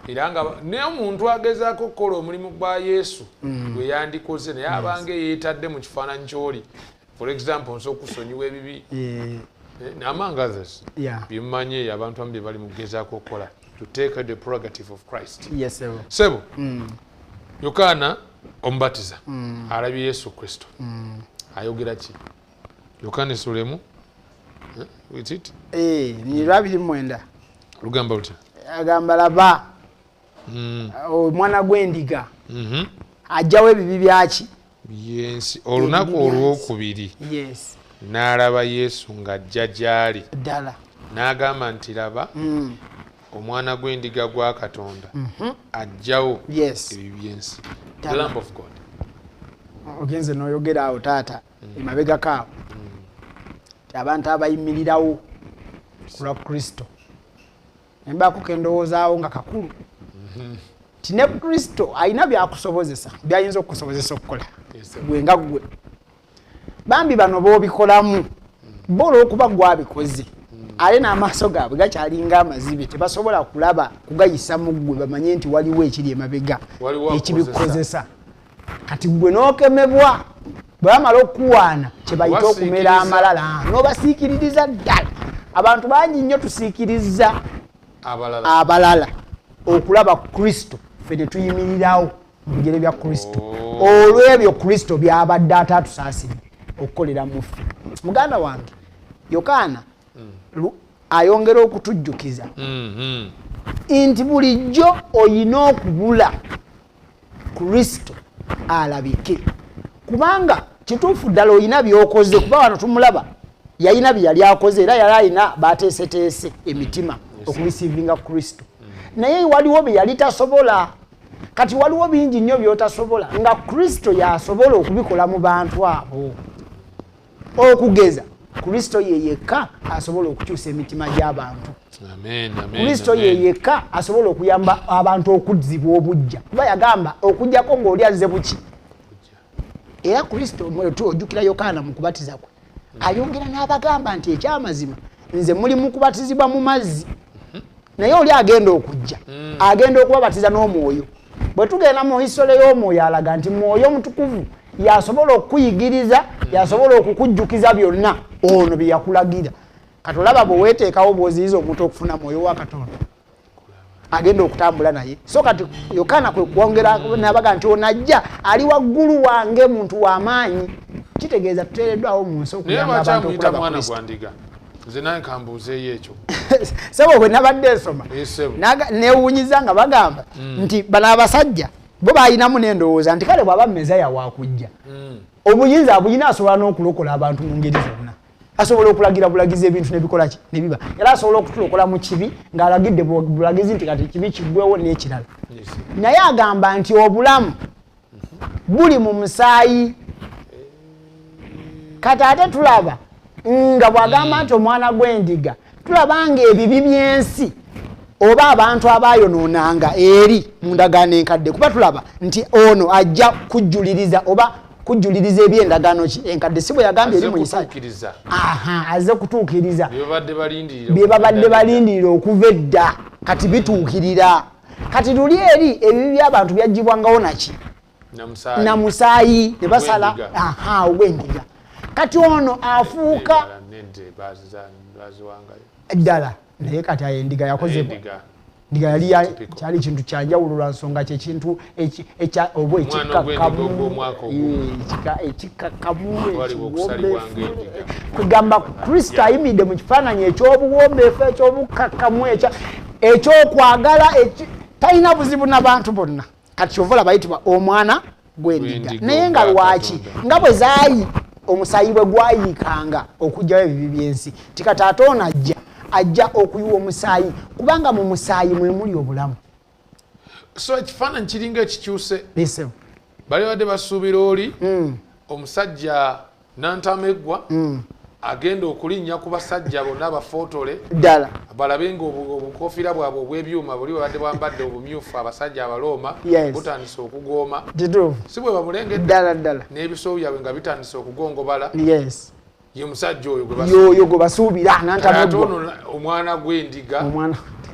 Era nga naye omuntu agezaako okukola omulimu gwa Yesu gwe yandikoze, naye abanga yeetadde mu kifaananyi ky'oli. For example, nsobola okusonyiwa ebibi among others byemumanyi eyo abantu abamu bye bali mu kugezaako okukola to take the prerogative of Christ. Sebo, Yokaana Omubatiza alabye Yesu Kristo, ayogera ki? Yokaana essula 1, is it? Ni 29. Olugamba lutya? Agamba laba omwana gw'endiga ajjawo ebibi byaki? Byensi. Olunaku olwokubiri n'alaba Yesu ng'ajja gy'ali, ddala, n'agamba nti laba omwana gw'endiga gwa Katonda ajjawo ebibi by'ensi. The Lamb of God. Ogenze n'oyogera awo taata emabegako awo ti abantu abayimirirawo ku lwa Kristo, embaako kendowoozaawo nga kakulu ti ne Kristo alina byakusobozesa byayinza okukusobozesa okukola gwe nga ggwe. Bambi bano b'obikolamu bo olw'okuba gwabikoze, ate n'amaaso gaabwe gakyalinga amazibe, tebasobola kulaba kugayisa mu ggwe bamanye nti waliwo ekiri emabega ekibikozesa. Kati ggwe n'okemebwa, bwe bamala okukuwaana kye bayita okumera amalala, n'obasiikiririza ddala. Abantu bangi nnyo tusiikiriza abalala okulaba Kristo, ffe ne tuyimirirawo mu bigere bya Kristo olw'ebyo Kristo by'abadde ate atusaasire okukolera mu ffe. Muganda wange Yokaana ayongera okutujjukiza nti bulijjo oyina okubula Kristo alabike, kubanga kituufu ddala oyina by'okoze, kuba wano tumulaba Yalina bye yali akoze, era yali alina bateeseteese emitima okureceivinga Kristo. Naye waliwo bye yali tasobola. Kati waliwo bingi nnyo by'otasobola nga Kristo yasobola okubikola mu bantu abo. Okugeza, Kristo ye yekka asobola okukyusa emitima gy'abantu. Kristo ye yekka asobola okuyamba abantu okuzzibwa obujja, kuba yagamba okujjako ng'oli azze buki. Era Kristo ojjukira Yokaana mu kubatiza kwe ayongera n'abagamba nti ekyamazima nze muli mu kubatizibwa mu mazzi, naye oli agenda okujja agenda okubabatiza n'omwoyo. Bwe tugenda mu hisole y'omwoyo alaga nti mwoyo mutukuvu yasobola okukuyigiriza, yasobola okukujjukiza byonna ono bye yakulagira. Kati olaba bwe weeteekawo bw'oziyiza omuntu okufuna mwoyo wa Katonda agenda okutambula naye. So kati Yokaana kwe kwongera n'abaga nti ono ajja ali waggulu wange, muntu w'amaanyi. Kitegeeza tuteereddwawo mu nsi okuyamba abantu okulaba Kristo. Nze nange kambuuzeeyo ekyo. Sebo bwe nabadde nsoma neewuunyiza nga bagamba nti bano abasajja bo balinamu n'endowooza nti kale bw'aba Mezaya waakujja, obuyinza abuyina, asobola n'okulokola abantu mu ngeri zonna, asobola okulagira bulagizi ebintu nebikola ki nebiba, era asobola okutulokola mu kibi ng'alagidde bulagizi nti kati kibi kiggwewo n'ekirala. Naye agamba nti obulamu buli mu musaayi. Kati ate tulaba nga bw'agamba nti omwana gw'endiga, tulaba nga ebibi by'ensi oba abantu abayonoonanga eri mu ndagaano enkadde, kuba tulaba nti ono ajja kujjuliriza oba kujjuliriza eby'endagaano enkadde, si bwe yagambye eri mu Isaaya. Azze kutuukiriza bye babadde balindirira okuva edda, kati bituukirira. Kati luli eri ebibi by'abantu byaggyibwangawo naki? Na musaayi, ne basala ogw'endiga. Kati ono afuuka ddala, naye kati ayo endiga yakozebwa. Ndiga yali kyali kintu kyanjawulo lwa nsonga kyekintu oba ekikkakkamu ekiwombeefu. Kugamba Kristo ayimiridde mu kifaananyi eky'obuwombeefu, eky'obukkakkamu, ekyokwagala, talina buzibu n'abantu bonna. Kati kyova olaba ayitibwa omwana gw'endiga. Naye nga lwaki nga bwe zaali omusaayi bwe gwayiikanga okuggyawo ebibi by'ensi, ti kati ate ono ajja okuyiwa omusaayi, kubanga mu musaayi mwe muli obulamu. So ekifaananyi kiringa ekikyuse. Bali badde basuubira oli omusajja nantameggwa agenda okulinnya ku basajja bonna abafootole ddala, balabe nga obukofiira bwabwe obw'ebyuma buli bwebadde bwambadde obumyufu abasajja Abalooma butandise okugooma, si bwe bamulengedde ddala ddala, n'ebiso byabwe nga bitandise okugongobala. Ye musajja oyo gwe gwe basuubira nantameggwa. Omwana gw'endiga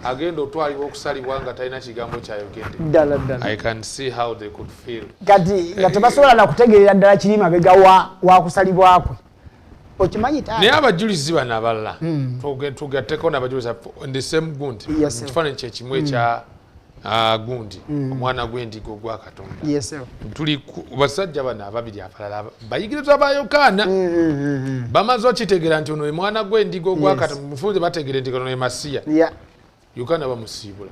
agenda otwalibwa okusalibwa nga talina kigambo kyayogedde. Ddala ddala. I can see how they could feel. Kati nga tebasobola na kutegeerera ddala kiri mabega wa kusalibwa kwe. Okimanyi taata. Naye abajulizi bano abalala tugatteko n'abajulizi in the same gundi, ekifaananyi kye kimu ekya gundi omwana gw'endiga ogwa Katonda. Tuli basajja bano ababiri abalala bayigirizwa ba Yokaana bamaze okitegeera nti ono ye mwana gw'endiga ogwa Katonda, mufunze bategeere nti ono ye Masiya. Yokaana bamusiibula.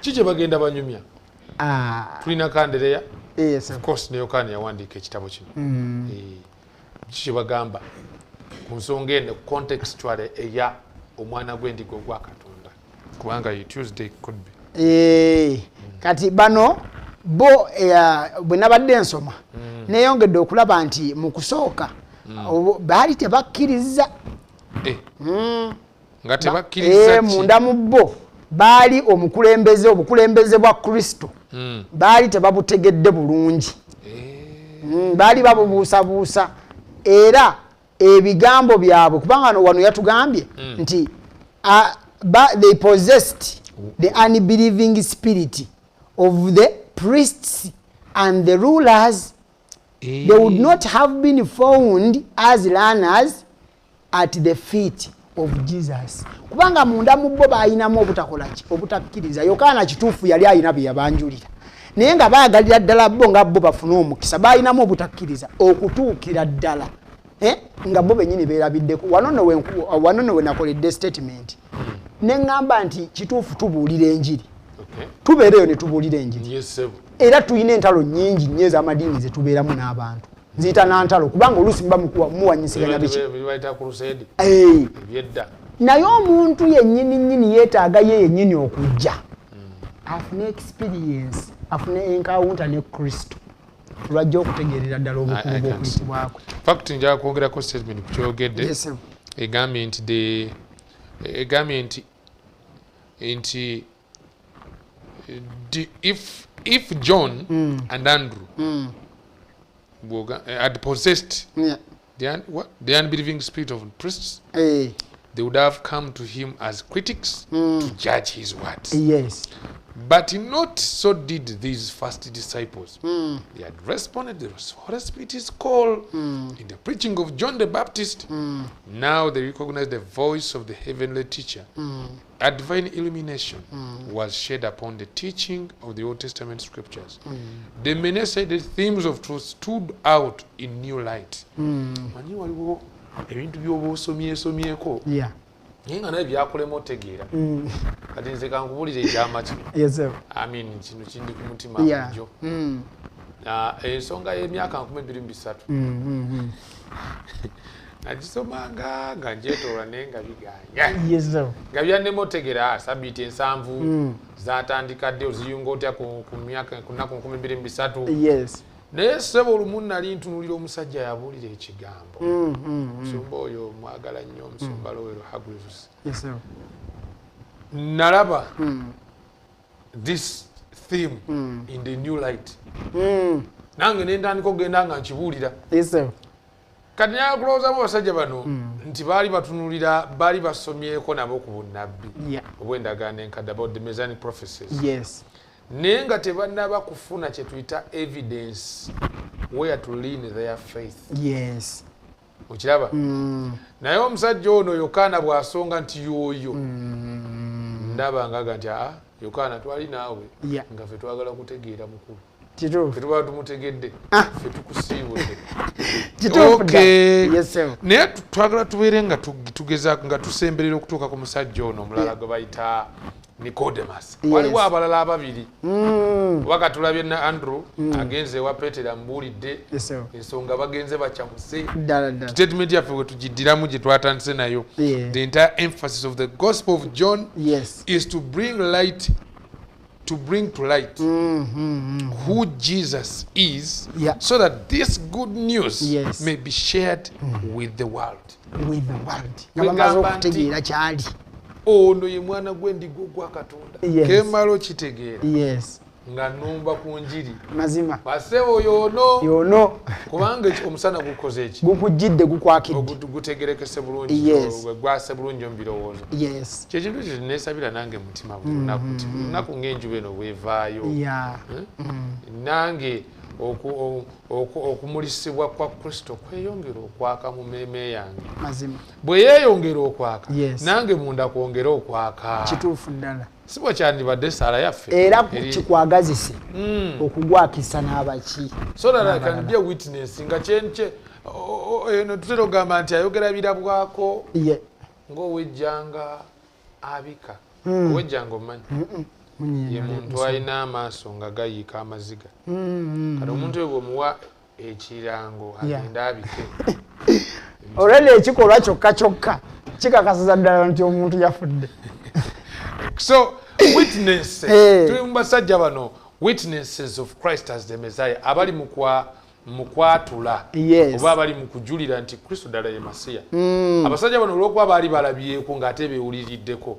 Ki kye bagenda banyumya? Tulina Kandereya, of course ne Yokaana yawandiika ekitabo kino. Ki kye bagamba ku nsonga eno contextual eya omwana gw'endiga ogwa Katonda, kubanga ye Tuesday could be. Kati bano bo bwe nabadde nsoma neeyongedde okulaba nti mu kusooka baali tebakkiriza. Nga tebakkiriza munda mu bo baali omukulembeze, obukulembeze bwa Kristo baali tebabutegedde bulungi, baali babubuusabuusa. Era ebigambo byabwe, kubanga wano yatugambye nti they possessed the unbelieving spirit of the priests and the rulers. They would not have been found as learners at the feet of Jesus. Kubanga munda mu bo balinamu obutakola ki, obutakkiriza. Yokaana kituufu yali alina bye yabanjulira, naye nga baagalira ddala bo nga bo bafune omukisa, balinamu obutakkiriza okutuukira ddala nga bo bennyini beerabiddeko. Wano nno we nakoledde statement ne ŋŋamba nti kituufu tubuulira enjiri, tubeereyo ne tubuulira enjiri, era tulina entalo nnyingi nnyo ez'amadiini ze tubeeramu n'abantu. Nziyita nantalo kubanga oluusi muba muwanyisiganya biki. Bayita crusade. Ebyedda. Naye omuntu yennyini nnyini yeetaaga ye yennyini okujja afune experience, afune encounter ne Kristo, lwajja okutegeerera ddala obukulu bw'okuyitibwako. Fact, njagala kwongerako statement ku kyogedde. Yes, sir. Egambye nti the egambye nti if John and Andrew had possessed the unbelieving spirit of priests, they would have come to him as critics to judge his words. Yes. But not so did these first disciples. They had responded to the Holy Spirit's call in the preaching of John the Baptist. Now they recognized the voice of the heavenly teacher. A divine illumination was shed upon the teaching of the Old Testament scriptures. The many said themes of truth stood out in new light. Manyi waliwo ebintu by'oba osomyesomyeko naye nga naye byakulema otegeera. Kati nze kankubulire ekyama kino. Yes, sir. I mean, kino kindi ku mutima bulijjo. Ensonga y'emyaka 2003 nagisomanga nga njeetoola naye nga biganya. Yes, sir. Nga byannema otegeera sabbiiti 7 zatandika ddi, oziyunga otya ku myaka ku nnaku 2003. Yes. Naye ssebo olumu nali ntunuulira omusajja yabuulira ekigambo. Omusumba oyo mwagala nnyo, omusumba Lowell Hargreaves. Yes, sir. Nalaba this theme in the new light. Nange ne ntandika okugenda nga nkibuulira. Yes, sir. Kati nakulowoozamu abasajja bano nti baali batunulira, baali basomyeko nabo ku bunnabbi obw'endagaano enkadde, about the Messianic prophecies. Yes. Naye nga tebannaba kufuna kye tuyita evidence where to lean their faith. Yes. Okiraba? Naye omusajja ono Yokaana bw'asonga nti y'oyo, ndaba ngaga nti Yokaana twali naawe nga ffe twagala kutegeera mukulu. Kituufu. Ffe tuba tumutegedde, ffe tukusiibudde. Kituufu. Okay. Yes, sir. Naye twagala tubeere nga tugezaako nga tusemberera okutuuka ku musajja ono omulala gwe bayita Nicodemus. Waliwo abalala ababiri. Waka tulabye na Andrew agenze ewa Petero amubuulidde ensonga, bagenze bakyamuse. Ddala ddala. Statement yaffe bwe tugiddiramu gye twatandise nayo. The entire emphasis of the Gospel of John is to bring light, to bring to light who Jesus is, so that this good news may be shared with the world. With the world. Nga bamaze okutegeera kyali. Ono ye mwana gw'endiga ogwa Katonda. Kemala okitegeera. Yes. Nga nnumba ku njiri. Mazima. Bassebo y'ono. Y'ono. Kubanga omusana gukoze eki? Gukujjidde, gukwakidde. Gutegerekese bulungi. Yes. Gwase bulungi mu birowoozo. Yes. Kye kintu ekyo neesabira nange mutima buli lunaku nti buli lunaku ng'enjuba eno bw'evaayo. Nange okumulisibwa kwa Kristo kweyongera okwaka mu mmeeme yange. Mazima. Bwe yeeyongera okwaka, nange munda kwongera okwaka. Kituufu ddala. Si bwe kyandibadde essaala yaffe. Era kikwagazise okugwakisa n'abaki. So that I can be a witness nga kyenkye eno tutera okugamba nti ayogera birabwako ng'owejjanga abika. Owejjanga omumanyi? Ye muntu alina amaaso nga gayiika amaziga. Kati omuntu oyo bw'omuwa ekirango agenda abike. Olwedde ekikolwa kyokka kyokka kikakasiza ddala nti omuntu yafudde. So witness, tuli mu basajja bano, witnesses of Christ as the Messiah, abali mu kwatula oba abali mu kujulira nti Kristo ddala ye Masiya. Abasajja bano olw'okuba baali balabyeko ng'ate beewuliriddeko,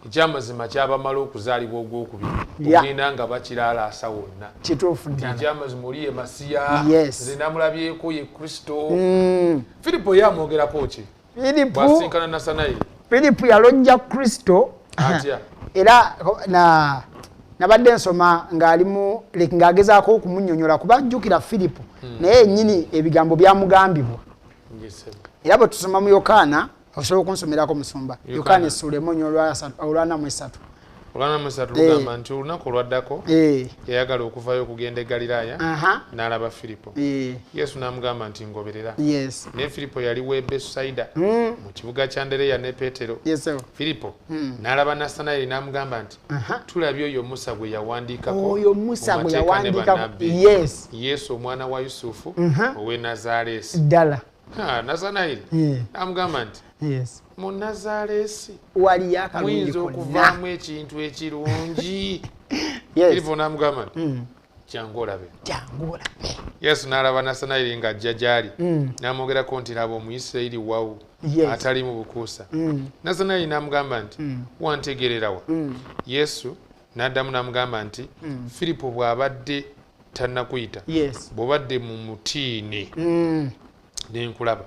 ekyamazima kyabamala okuzaalibwa ogwokubiri, ogenda nga bakiraalaasa wonna. Kituufu ddala. Ekyamazima oli ye Masiya, nze namulabyeko ye Kristo. Firipo ye amwogerako ki? Bw'asisinkana Nassanayiri. Firipo yalojja Kristo. Atya? Era nabadde nsoma ng'alimu ng'agezaako okumunnyonnyola kuba jjukira Firipo naye yennyini ebigambo byamugambibwa. Era bwe tusoma mu Yokaana, osobola okunsomerako musumba. Yokaana essula 1 olwa 43. Olwana musatu lugamba nti olunaku olwaddako yayagala okuvayo okugenda e Galiraaya n'alaba Firipo. Yesu n'amugamba nti ngoberera. Naye Firipo yali w'e Besusayida mu kibuga kya Andereya ne Peetero. Firipo n'alaba Nassanayiri n'amugamba nti tulabye oyo Musa gwe yawandiikako mu mateeka ne bannabbi, Yesu omwana wa Yusufu ow'e Nazaaleesi. Ddala. Nassanayiri n'amugamba nti mu Nazaaleesi waliyo akalungi muyinza okuvaamu ekintu ekirungi. Firipo n'amugamba nti jangu olabe. Jangu olabe. Yesu n'alaba Nassanayiri ng'ajja gy'ali n'amwogerako nti laba Omuyisirayiri wawu atali mu bukuusa. Nassanayiri n'amugamba nti wantegeerera wa? Yesu n'addamu n'amugamba nti Firipo bw'abadde tannakuyita, bw'obadde mu mutiini nenkulaba.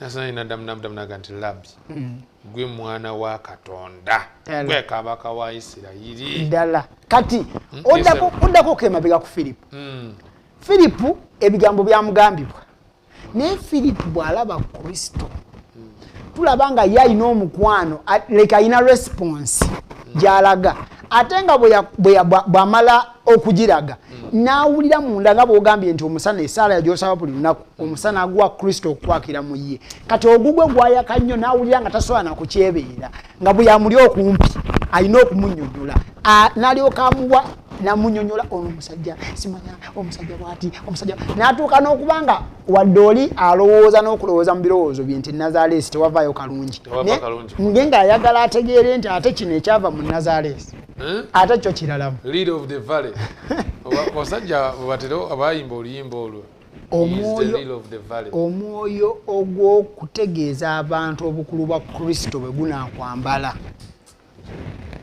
Nassanayiri n'addamu n'agamba nti Labbi, gwe mwana wa Katonda, gwe kabaka wa Isirayiri. Ddala. Kati oddako kemabega ku Firipo. Firipo ebigambo byamugambibwa, naye Firipo bw'alaba Kristo tulaba nga ye alina omukwano, leka alina response gy'alaga, ate nga bw'amala okugiraga n'awulira munda nga bw'ogambye nti omusana essaala gy'osaba buli lunaku omusana aguwa Kristo okukwakira mu ye. Kati ogugwe gwayaka nnyo n'awulira nga tasobola na kukyebeera, nga bwe yamuli okumpi alina okumunnyonnyola, n'alyoka amuwa namunyonyola ono omusajja simanya omusajja bwati omusajja n'atuuka n'okuba nga wadde oli alowooza n'okulowooza mu birowoozo bye nti Nazaaleesi tewavaayo kalungi, naye ng'ayagala ategeere nti ate kino ekyava mu Nazaaleesi ate kyo kiralamu. Leader of the valley. Abasajja batera abayimba oluyimba olwo. Omwoyo ogw'okutegeeza abantu obukulu bwa Kristo bwe gunaakwambala,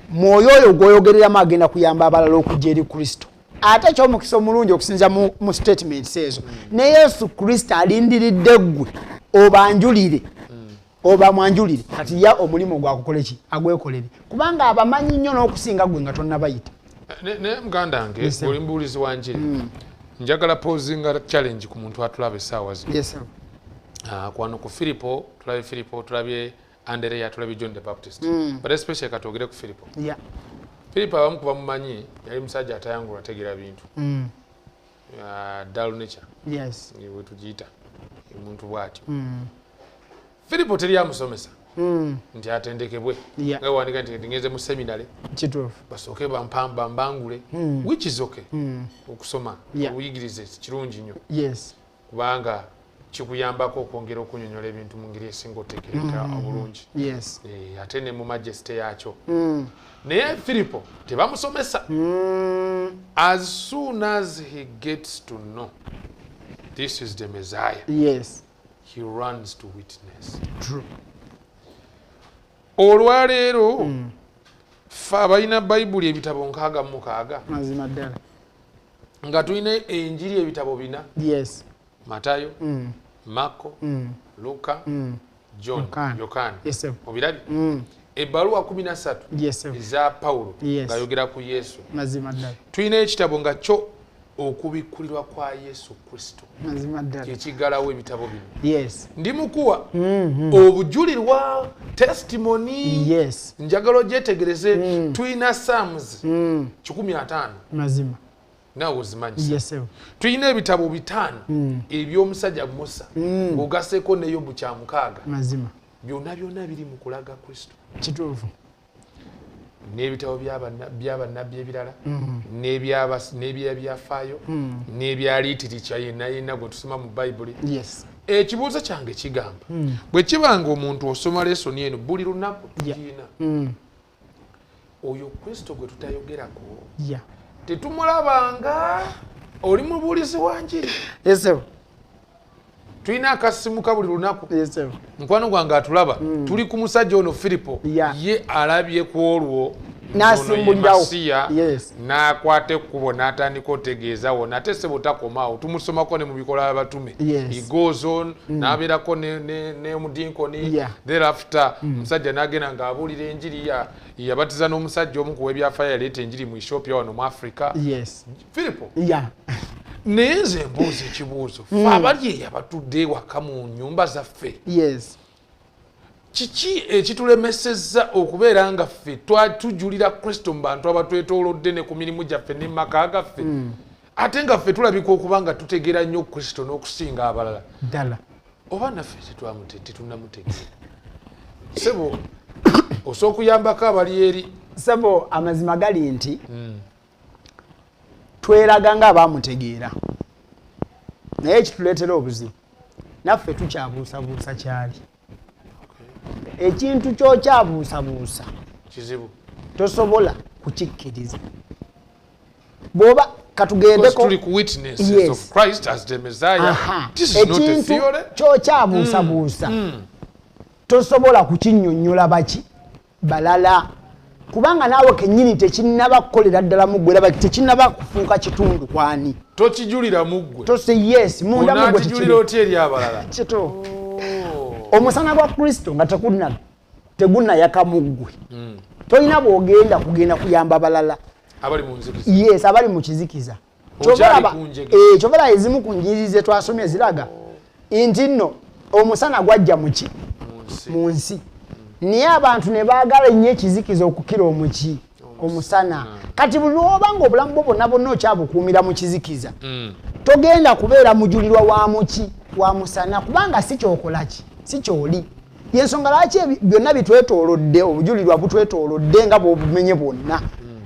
mwoyo oyo gw'oyogereramu agenda kuyamba abalala okujja eri Kristo. Ate ky'omukisa omulungi okusinza mu statements ezo, ne Yesu Kristo alindiridde ggwe obanjulire, obamwanjulire. Kati ya omulimu gwakukola ki? Agwekolere, kubanga abamanyi nnyo n'okusinga ggwe nga tonnabayita. Ne muganda wange oli mubuulizi wa njiri, njagala posinga challenge ku muntu atulaba essaawa zino. Kwano ku Firipo tulabye Firipo, tulabye Andereya, tulabye John the Baptist, but especially katwogere ku Firipo. Firipo abamu kuba mumanyi yali musajja atayangula ategeera bintu. Dull nature bwe tugiyita omuntu bw'atyo. Firipo teri amusomesa nti atendekebwe, nga wandika nti ngenze mu seminary basooke bambangule, which is okay. Okusoma obuyigirize kirungi nnyo, kubanga kikuyambako okwongera okunyonyola ebintu mu ngeri esinga otegeereka obulungi, ate ne mu majesty yakyo. Naye Firipo tebamusomesa. As soon as he gets to know this is the Messiah, he runs to witness. True. Olwaleero ffe abalina Bayibuli ebitabo 66, mazima ddala, nga tulina enjiri ebitabo 4, Matayo, Marko, Luka, John, Yokaana. Obirabye? Ebbaluwa 13 eza Pawulo ng'ayogera ku Yesu. Mazima ddala. Tulina ekitabo nga kyo okubikkulirwa kwa Yesu Kristo. Mazima ddala. Kyekiggalawo ebitabo bino. Ndi mukuwa obujulirwa, testimony. Njagala ogyetegereze. Tulina Psalms 150. Mazima. Naawe ozimanyi. Tulina ebitabo 5 eby'omusajja Musa ng'ogaseeko ne Yobu 6. Mazima. Byonna byonna biri mu kulaga Kristo. Kituufu. N'ebitabo by'abannabbi ebirala, n'ebyabyafaayo, n'ebya literature yenna yenna gwe tusoma mu Bayibuli. Ekibuuzo kyange kigamba, bwe kiba nga omuntu osoma lesoni eno buli lunaku tugirina, oyo Kristo gwe tutayogerako tetumulabanga. Oli mubuulizi wa njiri. Tulina akasimuka buli lunaku. Mukwano gwange atulaba, tuli ku musajja ono Firipo, ye alabye ku olwo n'asimbulirawo, n'akwata ekkubo n'atandika otegeeza wonna, ate ssebo takomaawo, tumusomako ne mu bikolwa by'abatume. He goes on n'abeerako ne mudinkoni, thereafter omusajja n'agenda ng'abuulira enjiri, yabatiza n'omusajja omu ku w'ebyafaayo yaleeta enjiri mu Ethiopia wano mu Africa. Firipo. Naye nze mbuuza ekibuuzo, ffe abali eyo abatudde ewaka mu nnyumba zaffe, Kiki ekitulemesezza okubeera nga ffe tujulira Kristo mu bantu abatwetoolodde ne ku mirimu gyaffe ne mu maka gaffe, ate nga ffe tulabika okuba nga tutegeera nnyo Kristo n'okusinga abalala? Ddala. Oba naffe tetunnamutegeera? Sebo, osobola okuyambako abali eri? Sebo, amazima gali nti tweraga nga abamutegeera, naye ekituleetera obuzibu naffe tukyabuusabuusa kyali. Ekintu ky'okyabuusabuusa kizibu, tosobola kukikkiriza. Bw'oba katugendeko tuli ku witnesses of Christ as the Messiah. This is not a theory. Ky'okyabuusabuusa tosobola kukinnyonnyola baki balala, kubanga naawe kennyini tekinnaba kukolera ddala mu ggwe, era tekinnaba kufuuka kitundu kwani. Tokijulira mu ggwe. Tose yes, munda mu ggwe tekijulira otya eri abalala? Kituufu. Omusana gwa Kristo nga tegunnayaka mu ggwe, tolina bw'ogenda kugenda kuyamba balala abali mu nzikiza. Yes, abali mu kizikiza. Kyova ezimu ku njiri ze twasomye ziraga nti nno omusana gwajja muki mu nsi, naye abantu ne baagala ennyo ekizikiza okukira omuki omusana. Kati buli lw'oba nga obulamu bwo bwonna bwonna okyabukuumira mu kizikiza, togenda kubeera mujulirwa wa muki wa musana, kubanga si kyokola ki, si kyoli. Yensonga lwaki byonna bitwetoolodde, obujulirwa butwetoolodde nga bw'obumenye bwonna,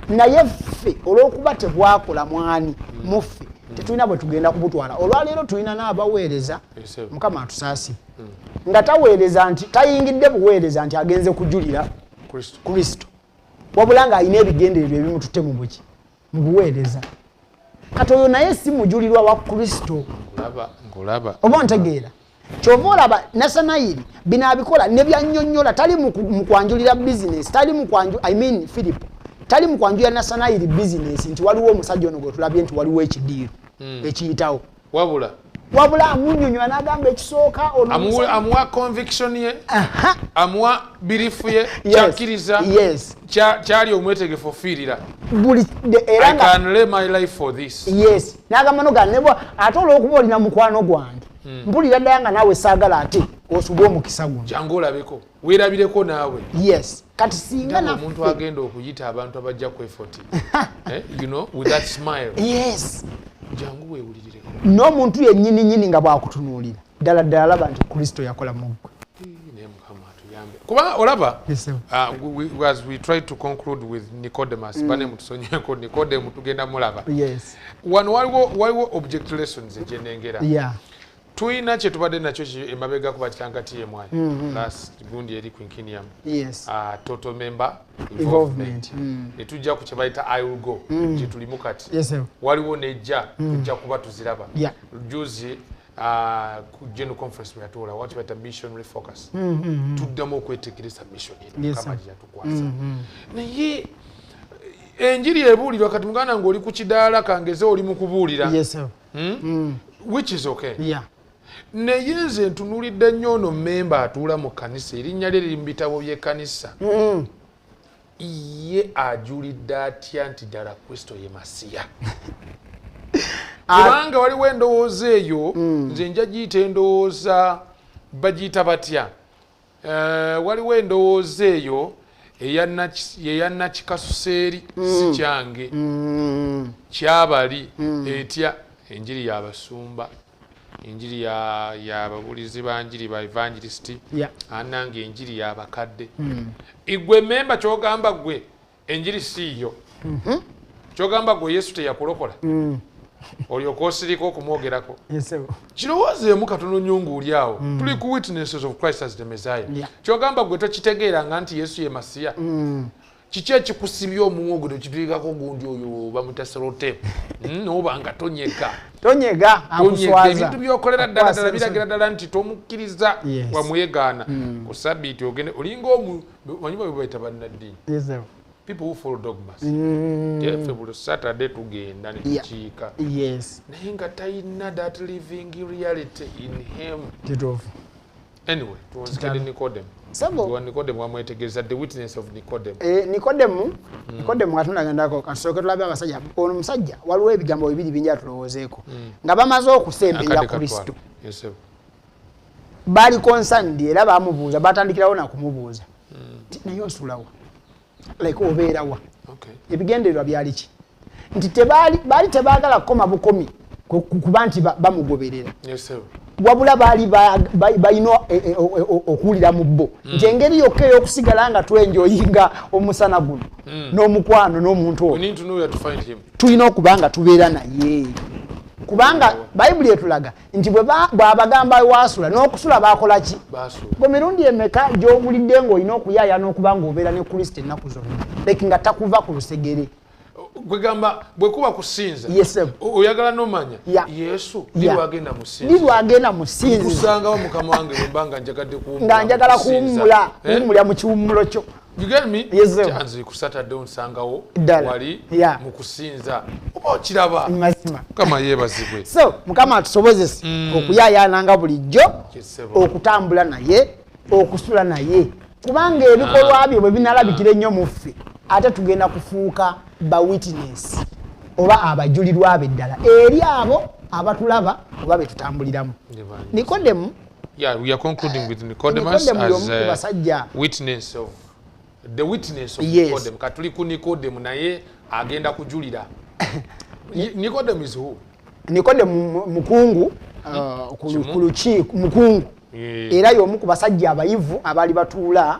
naye ffe olw'okuba tebwakola mwani muffe tetulina bwe tugenda kubutwala. Olwaleero tulina n'abaweereza, Mukama atusaasire, nga taweereza nti tayingidde buweereza nti agenze kujulira Kristo, wabula ng'alina ebigendererwa ebimututte mu buki mu buweereza. Kati oyo naye si mujulirwa wa Kristo. Oba ontegeera? Kyova olaba Nassanayiri bino abikola ne byannyonnyola, tali mu kwanjulira bizinesi, tali mu kwanju, I mean Philip tali mu kwanjulira Nassanayiri bizinesi nti waliwo omusajja ono gwe tulabye nti waliwo ekidiiro ekiyitawo. Wabula amunnyonnyola n'agamba ekisooka ono amuwa conviction ye, amuwa belief ye, kyakkiriza, kyali omwetegefu ofiirira. I can lay my life for this. Yes, n'agamba no ate olw'okuba olina mukwano gwange, mpulira ddala nga naawe saagala ate osubwe omukisa guno. Jangu olabeko, weerabireko naawe. Yes, kati singa naffe omuntu agenda okuyita abantu abajja ku effort, you know, with that smile. Yes. Jangu weewulirireko. N'omuntu yennyini nnyini nga bw'akutunuulira ddala ddala alaba nti Kristo yakola mu ggwe. Naye Mukama atuyambe. Kuba olaba, as we try to conclude with Nicodemus, bane mutusonyiweko Nicodemu tugenda mulaba. Yes. Wano waliwo object lessons gye Yeah. Tuyina kye tubadde nakyo emabega kuba kitanga TMI. Last gundi eri ku Inkinium. Yes. Total member involvement. Ne tujja ku kye bayita I will go. Gye tulimu kati. Yes, sir. Waliwo nejja tujja kuba tuziraba. Yeah. Juzi ku General Conference bwe yatuula, wati bayita mission refocus. Tuddamu okwetegereza mission eno Mukama gye yatukwasa. Naye enjiri ebuulirwa kati muganda ng'oli ku kidaala kangeze oli mu kubuulira. Yes, sir. Which is okay. Yeah. Naye nze ntunuulidde nnyo ono mmemba atuula mu kkanisa, erinnya lye liri mu bitabo by'ekkanisa. Ye ajulidde atya nti ddala Kristo ye Masiya? Kubanga waliwo endowooza eyo, nze nja giyita endowooza, bagiyita batya? Waliwo endowooza eyo eya Nakikasuseeri, si kyange, kyabali etya enjiri y'abasumba, enjiri y'ababuulizi ba njiri ba evangelist, anange enjiri y'abakadde. Igwe memba kyogamba gwe enjiri si yo. Kyogamba gwe Yesu teyakulokola. Olyoka osirika okumwogerako. Kirowoozeemu katono nnyo ng'oli awo. Tuli ku witnesses of Christ as the Messiah. Kyogamba gwe tokitegeeranga nti Yesu ye Masiya. Kiki ekikusibye omumwa ogwo nekitulikako gundi oyo bamuta sellotape? N'oba nga tonyega. Tonyega, akuswaza. Ebintu by'okolera ddala ddala biragira ddala nti tomukkiriza, wamwegaana. Ku Sabbiiti ogende olinga omanyi bwe bayita bannaddiini. People who follow dogmas. Ffe buli Saturday tugenda ne tukiika. Yes. Naye nga talina that living reality in him. Kituufu. Anyway, tuwonzikidde Nicodem. Nicodem wamwetegereza, the witness of Nicodem. Nicodem katunagendako katusooke tulabe abasajja. Ono musajja waliwo ebigambo bibiri bingi atulowoozeeko. Nga bamaze okusembera Kristo. Yes, sir. Baali concerned era bamubuuza, batandikirawo nakumubuuza nti naye osulawa, like obeerawa? Ebigendererwa byali ki? Nti baali tebaagala kukoma bukomi kuba nti bamugoberera, wabula baali balina okuwulira mu bo nti engeri yokka ey'okusigala nga twenjoyinga omusana guno n'omukwano n'omuntu We ono, need to know where to find him. Tulina okuba nga tubeera naye, kubanga Bayibuli etulaga nti bw'abagamba waasula n'okusula bakola ki? Basula. Gwe mirundi emeka gy'owulidde ng'olina okuyaaya n'okuba ng'obeera ne Kristo ennaku zonna, like nga takuva ku lusegere? Kwegamba bwe kuba kusinza, Yes, sir. oyagala nomanya Yesu lwagenda mu Li ssinzizo. lwagenda mu ssinzizo. Kusangawo Mukama wange bwe nga njagadde kuwummula Nga njagala mu kusinza. kuwummula, Eh? kuwummulira mu kiwummulo kyo. You get me? Yes, sir. Kyanze ku Saturday onsangawo Ddala. wali mu kusinza, oba okiraba? Mazima. Mukama yeebazibwe. So Mukama atusobozese okuyaayaananga bulijjo Yes, sir. okutambula naye, okusula naye, kubanga ebikolwa bye bwe binalabikira ennyo mu ffe, ate tugenda kufuuka ba witness oba abajulirwa be ddala eri abo abatulaba oba be tutambuliramu. Nikodemu. Yeah, we are concluding with Nicodemus Nikodemu as y'omu ku basajja. Witness of the witness of Nicodem. Katuli ku Nicodem, naye agenda kujulira. Nicodem is who? Nikodemu mukungu Kimu. ku lukiiko, mukungu era y'omu ku basajja abayivu abaali batuula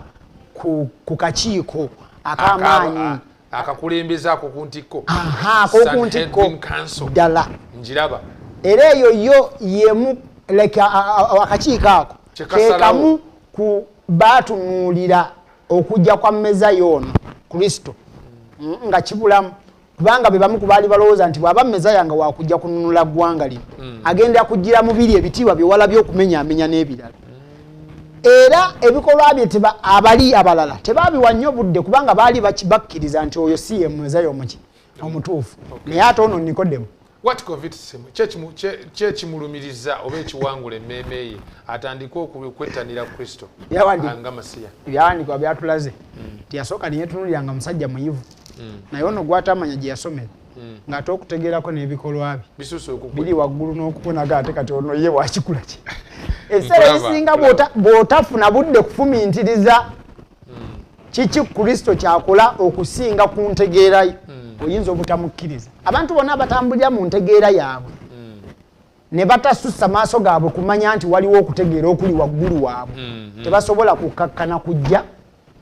ku kakiiko ak'amaanyi. Akakulembeze ako ku ntikko. Aha, ak'oku ntikko. Sanhedrin Council. Ddala. Njiraba. Era eyo yo yemu, like akakiiko ako Kyekasalawo. kekamu ku baatunuulira okujja kwa Mezaya ono Kristo, nga kibulamu, kubanga be bamu ku baali balowooza nti bw'aba Mezaya nga wakujja kununula ggwanga lino, agenda kugira mubiri ebitiibwa byewala by'okumenyaamenya n'ebirala. Era ebikolwa bye abali abalala tebabiwa nnyo budde, kubanga baali bakkiriza nti oyo si ye Mezaya omuki omutuufu. Naye ate ono Nikodemu, What convicts him? Kyekimulumiriza oba ekiwangula emmeeme ye atandike okwettanira Kristo nga Masiya? Ebyawandiikibwa byatulaze nti yasooka neyetunulira nga musajja muyivu, naye ono gwatamanya gye yasomera, ng'ate okutegeerako n'ebikolwa bye bisusse okukwe. Biri waggulu n'okubonaga. Ate kati ono ye wakikula ki? Ebiseera ebisinga bw'otafuna budde kufumintiriza kiki Kristo kyakola okusinga ku ntegeerayo, oyinza obutamukkiriza. Abantu bonna abatambulira mu ntegeera yaabwe ne batasussa maaso gaabwe kumanya nti waliwo okutegeera okuli waggulu waabwe, tebasobola kukakkana kujja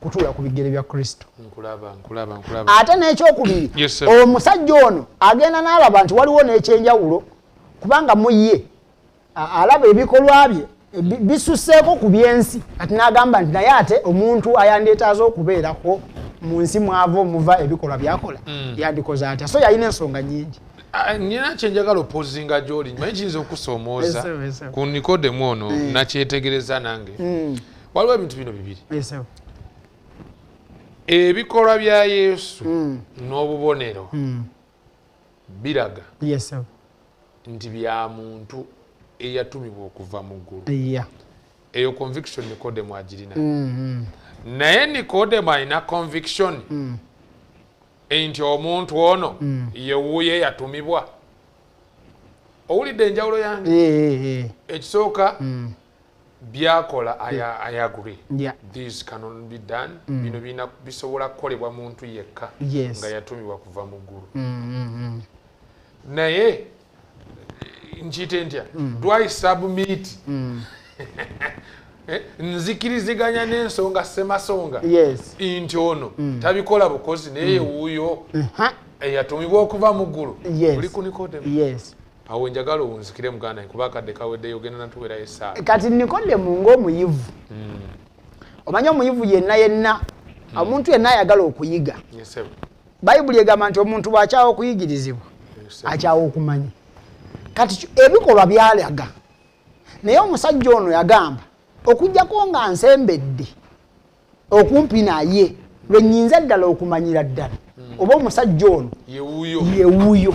kutuula ku bigere bya Kristo. Nkulaba, nkulaba, nkulaba. Ate n'ekyokubiri, Yes, sir. omusajja ono agenda n'alaba nti waliwo n'ekyenjawulo, kubanga mu ye alaba ebikolwa bye bisusseeko ku byensi. Kati n'agamba nti naye ate omuntu ayandeetaaza okubeerako mu nsi mwava omuva ebikolwa byakola, yandikoze atya? So yalina ensonga nyingi. Ah, nina kyenjagala opozinga gyoli, manyi kiyinza okusoomooza. Yes, sir, yes, sir. Ku Nikodemu ono nakyetegereza nange, waliwo ebintu bino bibiri: Yes, sir. ebikolwa bya Yesu n'obubonero biraga Yes, sir. nti bya muntu eyatumibwa okuva mu ggulu. Eyo conviction Nikodemu agirina. Naye Nikodemu alina conviction nti omuntu ono yewuuyo eyatumibwa? Owulidde enjawulo yange? Eh. Ekisooka, byakola, I agree, these cannot be done. Bino birina bisobola kukolebwa muntu yekka nga yatumibwa kuva mu ggulu. Naye nkiyite ntya? Do I submit? Nzikiriziganya n'ensonga semasonga nti ono tabikola bukozi, naye wuuyo eyatumibwa okuva mu ggulu? Oli ku Nikodemu. Awo njagala owunzikire, muganda, kuba akadde kaweddeyo, ogenda natuwerayo essaala. Kati Nikodemu ng'omuyivu, omanyi omuyivu yenna yenna, omuntu yenna ayagala okuyiga, Yes, sir. Bayibuli egamba nti omuntu bw'akyawa okuyigirizibwa, Yes, sir. akyawa okumanya. Kati ebikolwa byalaga, naye omusajja ono yagamba, okugjako nga nsembedde okumpi naye lwe nnyinza ddala okumanyira ddala oba omusajja ono yewuuyo. Yewuuyo.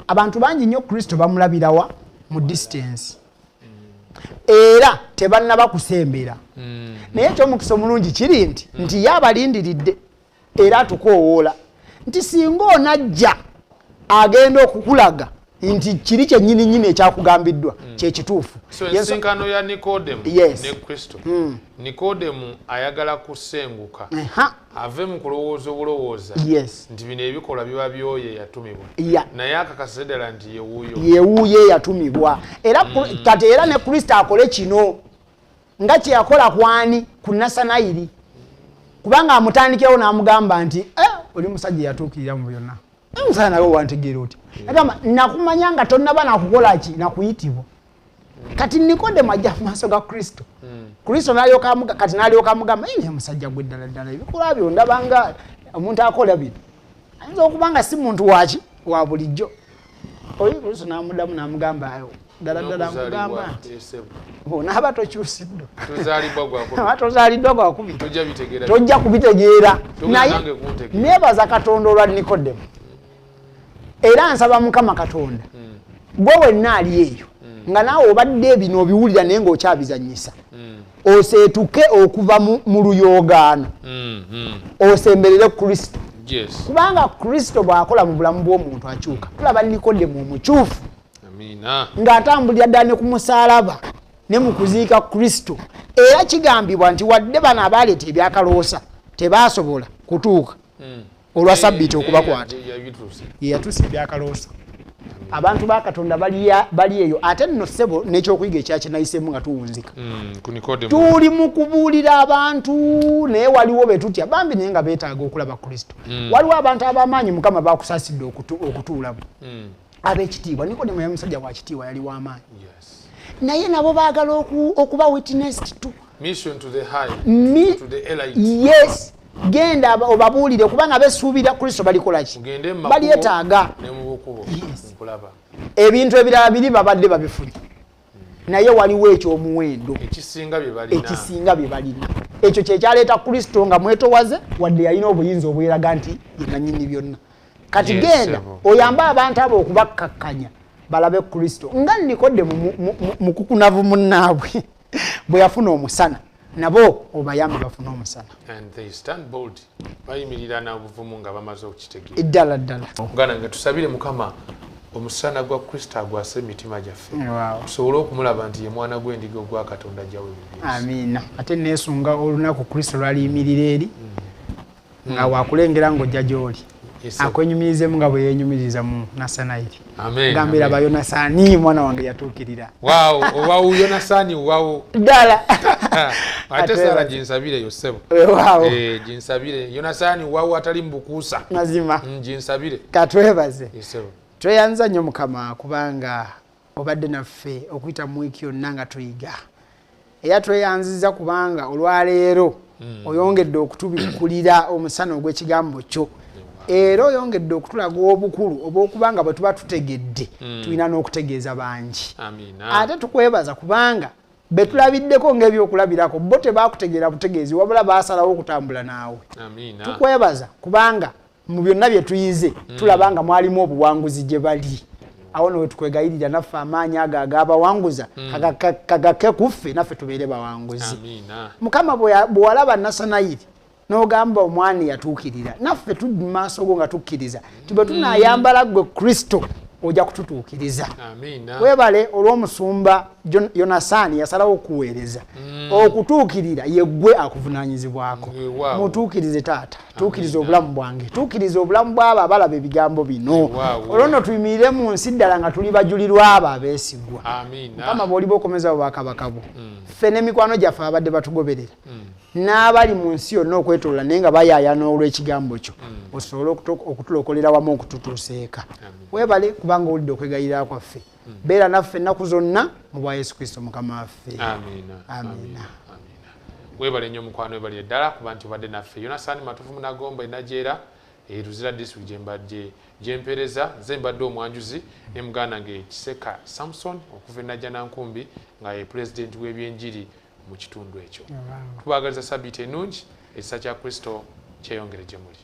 Abantu bangi nnyo Kristo bamulabirawa mu distance, era tebannaba kusembera. Naye ekyomukisa omulungi kiri nti ye abalindiridde era atukoowoola nti singa onajja, agenda okukulaga. Nti kiri kyennyini nnyini ekyakugambiddwa kyekituufu. So ensinkano ya Nikodemu ne Kristo. Nikodemu ayagala kusenguka ave mu kulowooza obulowooza nti bino ebikolwa biba byoyo eyatumibwa, naye akakasa ddala nti yewuuyo yewuuyo eyatumibwa. Era kati era ne Kristo akole kino nga kye yakola kwani ku Nassanayiri, kubanga amutandikirawo n'amugamba nti oli musajja yatuukirira mu byonna, omusajja nawe wantegeera oti agamba nakumanya nga tonnaba nakukola ki, nakuyitibwa. Kati Nikodemu ajja mu maaso ga Kristo, Kristo kati n'alyoka amugamba naye musajja gwe ddala ddala ebikolwa byo ndaba nga omuntu akola bino ayinza okuba nga si muntu waki wa bulijjo. Oyo Kristo n'amuddamu n'amugamba ayo ddala ddala amugamba nti onaaba tokyusiddwa, tozaaliddwa gwakubiri, tojja kubitegeera. Naye neebaza Katonda olwa Nikodemu, era nsaba Mukama Katonda gwe wenna ali eyo nga naawe obadde ebino obiwulira naye ng'okyabizannyisa, oseetuke okuva mu luyoogaano osemberere Kristo. Kubanga Kristo bw'akola mu bulamu bw'omuntu akyuka. Tulaba Nikodemu omukyufu ng'atambulira ddala ne ku musaalaba ne mu kuziika Kristo. Era kigambibwa nti wadde bano abaaleeta ebyakaloosa tebaasobola kutuuka olwa sabbiiti okubakwata, ye yatuusa ebyakaloosa. Abantu ba Katonda bali eyo. Ate nno ssebo n'ekyokuyiga ekyakinayiseemu nga tuwunzika, tuli mu kubuulira abantu naye waliwo be tutya bambi naye nga beetaaga okulaba Kristo. Waliwo abantu ab'amaanyi Mukama bakusaasidde okutuulamu ab'ekitiibwa. Nikodemu yali musajja wa kitiibwa, yali w'amaanyi, naye nabo baagala okuba witnessed to. Mission to the high, to the elite. Yes, genda obabuulire kubanga besuubira Kristo balikola ki, balyetaaga. Ebintu ebirala biri babadde babifunye, naye waliwo ekyomuwendo ekisinga bye balina. Ekyo kyekyaleeta Kristo nga mwetowaze, wadde yalina obuyinza obweraga nti ye nannyini byonna. Kati genda oyambe abantu abo okubakkakkanya balabe Kristo nga Nikodemu mukukunavu munnaabwe bwe yafuna omusana, nabo obayambe bafune omusana. And they stand bold, bayimirira n'obuvumu nga bamaze okukitegeera. Ddala ddala. Muganda nga tusabire Mukama omusana gwa Kristo agwase emitima gyaffe, tusobole okumulaba nti ye mwana gw'endiga ogwa Katonda ajjawo ebibi. Amiina. Ate neesunga olunaku Kristo lwaliyimirira eri nga wakulengera ng'ojja gy'oli, akwenyumirizemu nga bwe yeenyumiriza mu Nassanayiri. Gambira ba Yonasaani mwana wange yatuukirira. Waawo, owawu Yonasaani wawo. Ddala. Ate Sara ginsabire yo ssebo. Ginsabire Yonasaani wawo atali mu bukuusa. Mazima. Ginsabire. Katwebaze. Tweyanza nnyo Mukama kubanga obadde naffe okuyita mu wiiki yonna nga tuyiga. Era tweyanziza kubanga olwaleero oyongedde okutubikkulira omusana ogw'ekigambo kyo. Era oyongedde okutulaga obukulu obw'okubanga bwe tuba tutegedde tulina n'okutegeeza bangi. Ate tukwebaza kubanga be tulabiddeko ng'ebyokulabirako bo tebaakutegeera butegeezi, wabula baasalawo okutambula naawe. Tukwebaza kubanga mu byonna bye tuyize tulaba nga mwalimu obuwanguzi gye bali. Awo no wetukwegayirira naffe amaanyi ago ag'abawanguza kagake kuffe naffe tubeere bawanguzi. Mukama bwe walaba Nassanayiri n'ogamba omwana yatuukirira, naffe tuli mu maaso go nga tukkiriza nti bwe tunaayambala ggwe Kristo ojja kututuukiriza. Weebale olw'omusumba Yonasaani yasalawo okuweereza okutuukirira ye ggwe akuvunaanyizibwako. Mutuukirize taata, tuukiriza obulamu bwange, tuukiriza obulamu bw'abo abalaba ebigambo bino. Olwo nno tuyimirire mu nsi ddala nga tuli bajulirwa abo abeesigwa. Mukama bw'oliba okomezawo bwakabaka bwo, ffe n'emikwano gyaffe abadde batugoberera n'abali mu nsi yonna okwetoloola naye nga bayaayana olw'ekigambo kyo, osobole okutulokolera wamu okututuusa eka. Weebale kubanga owulidde okwegayirira kwaffe. Beera naffe ennaku zonna mu bwa Yesu Kristo Mukama waffe. Amiina. Amiina. Weebale nnyo mukwano, weebale ddala kuba nti obadde naffe. Yonasaani Matovu Munagomba Enajeera, Luzira district gye mpeereza. Nze mbadde omwanjuzi ne muganda wange Kiseka Samson okuva e Najjanankumbi nga ye pulezidenti w'ebyenjiri mu kitundu ekyo. Tubaagaliza sabbiiti ennungi, ekisa kya Kristo kyeyongere gye muli.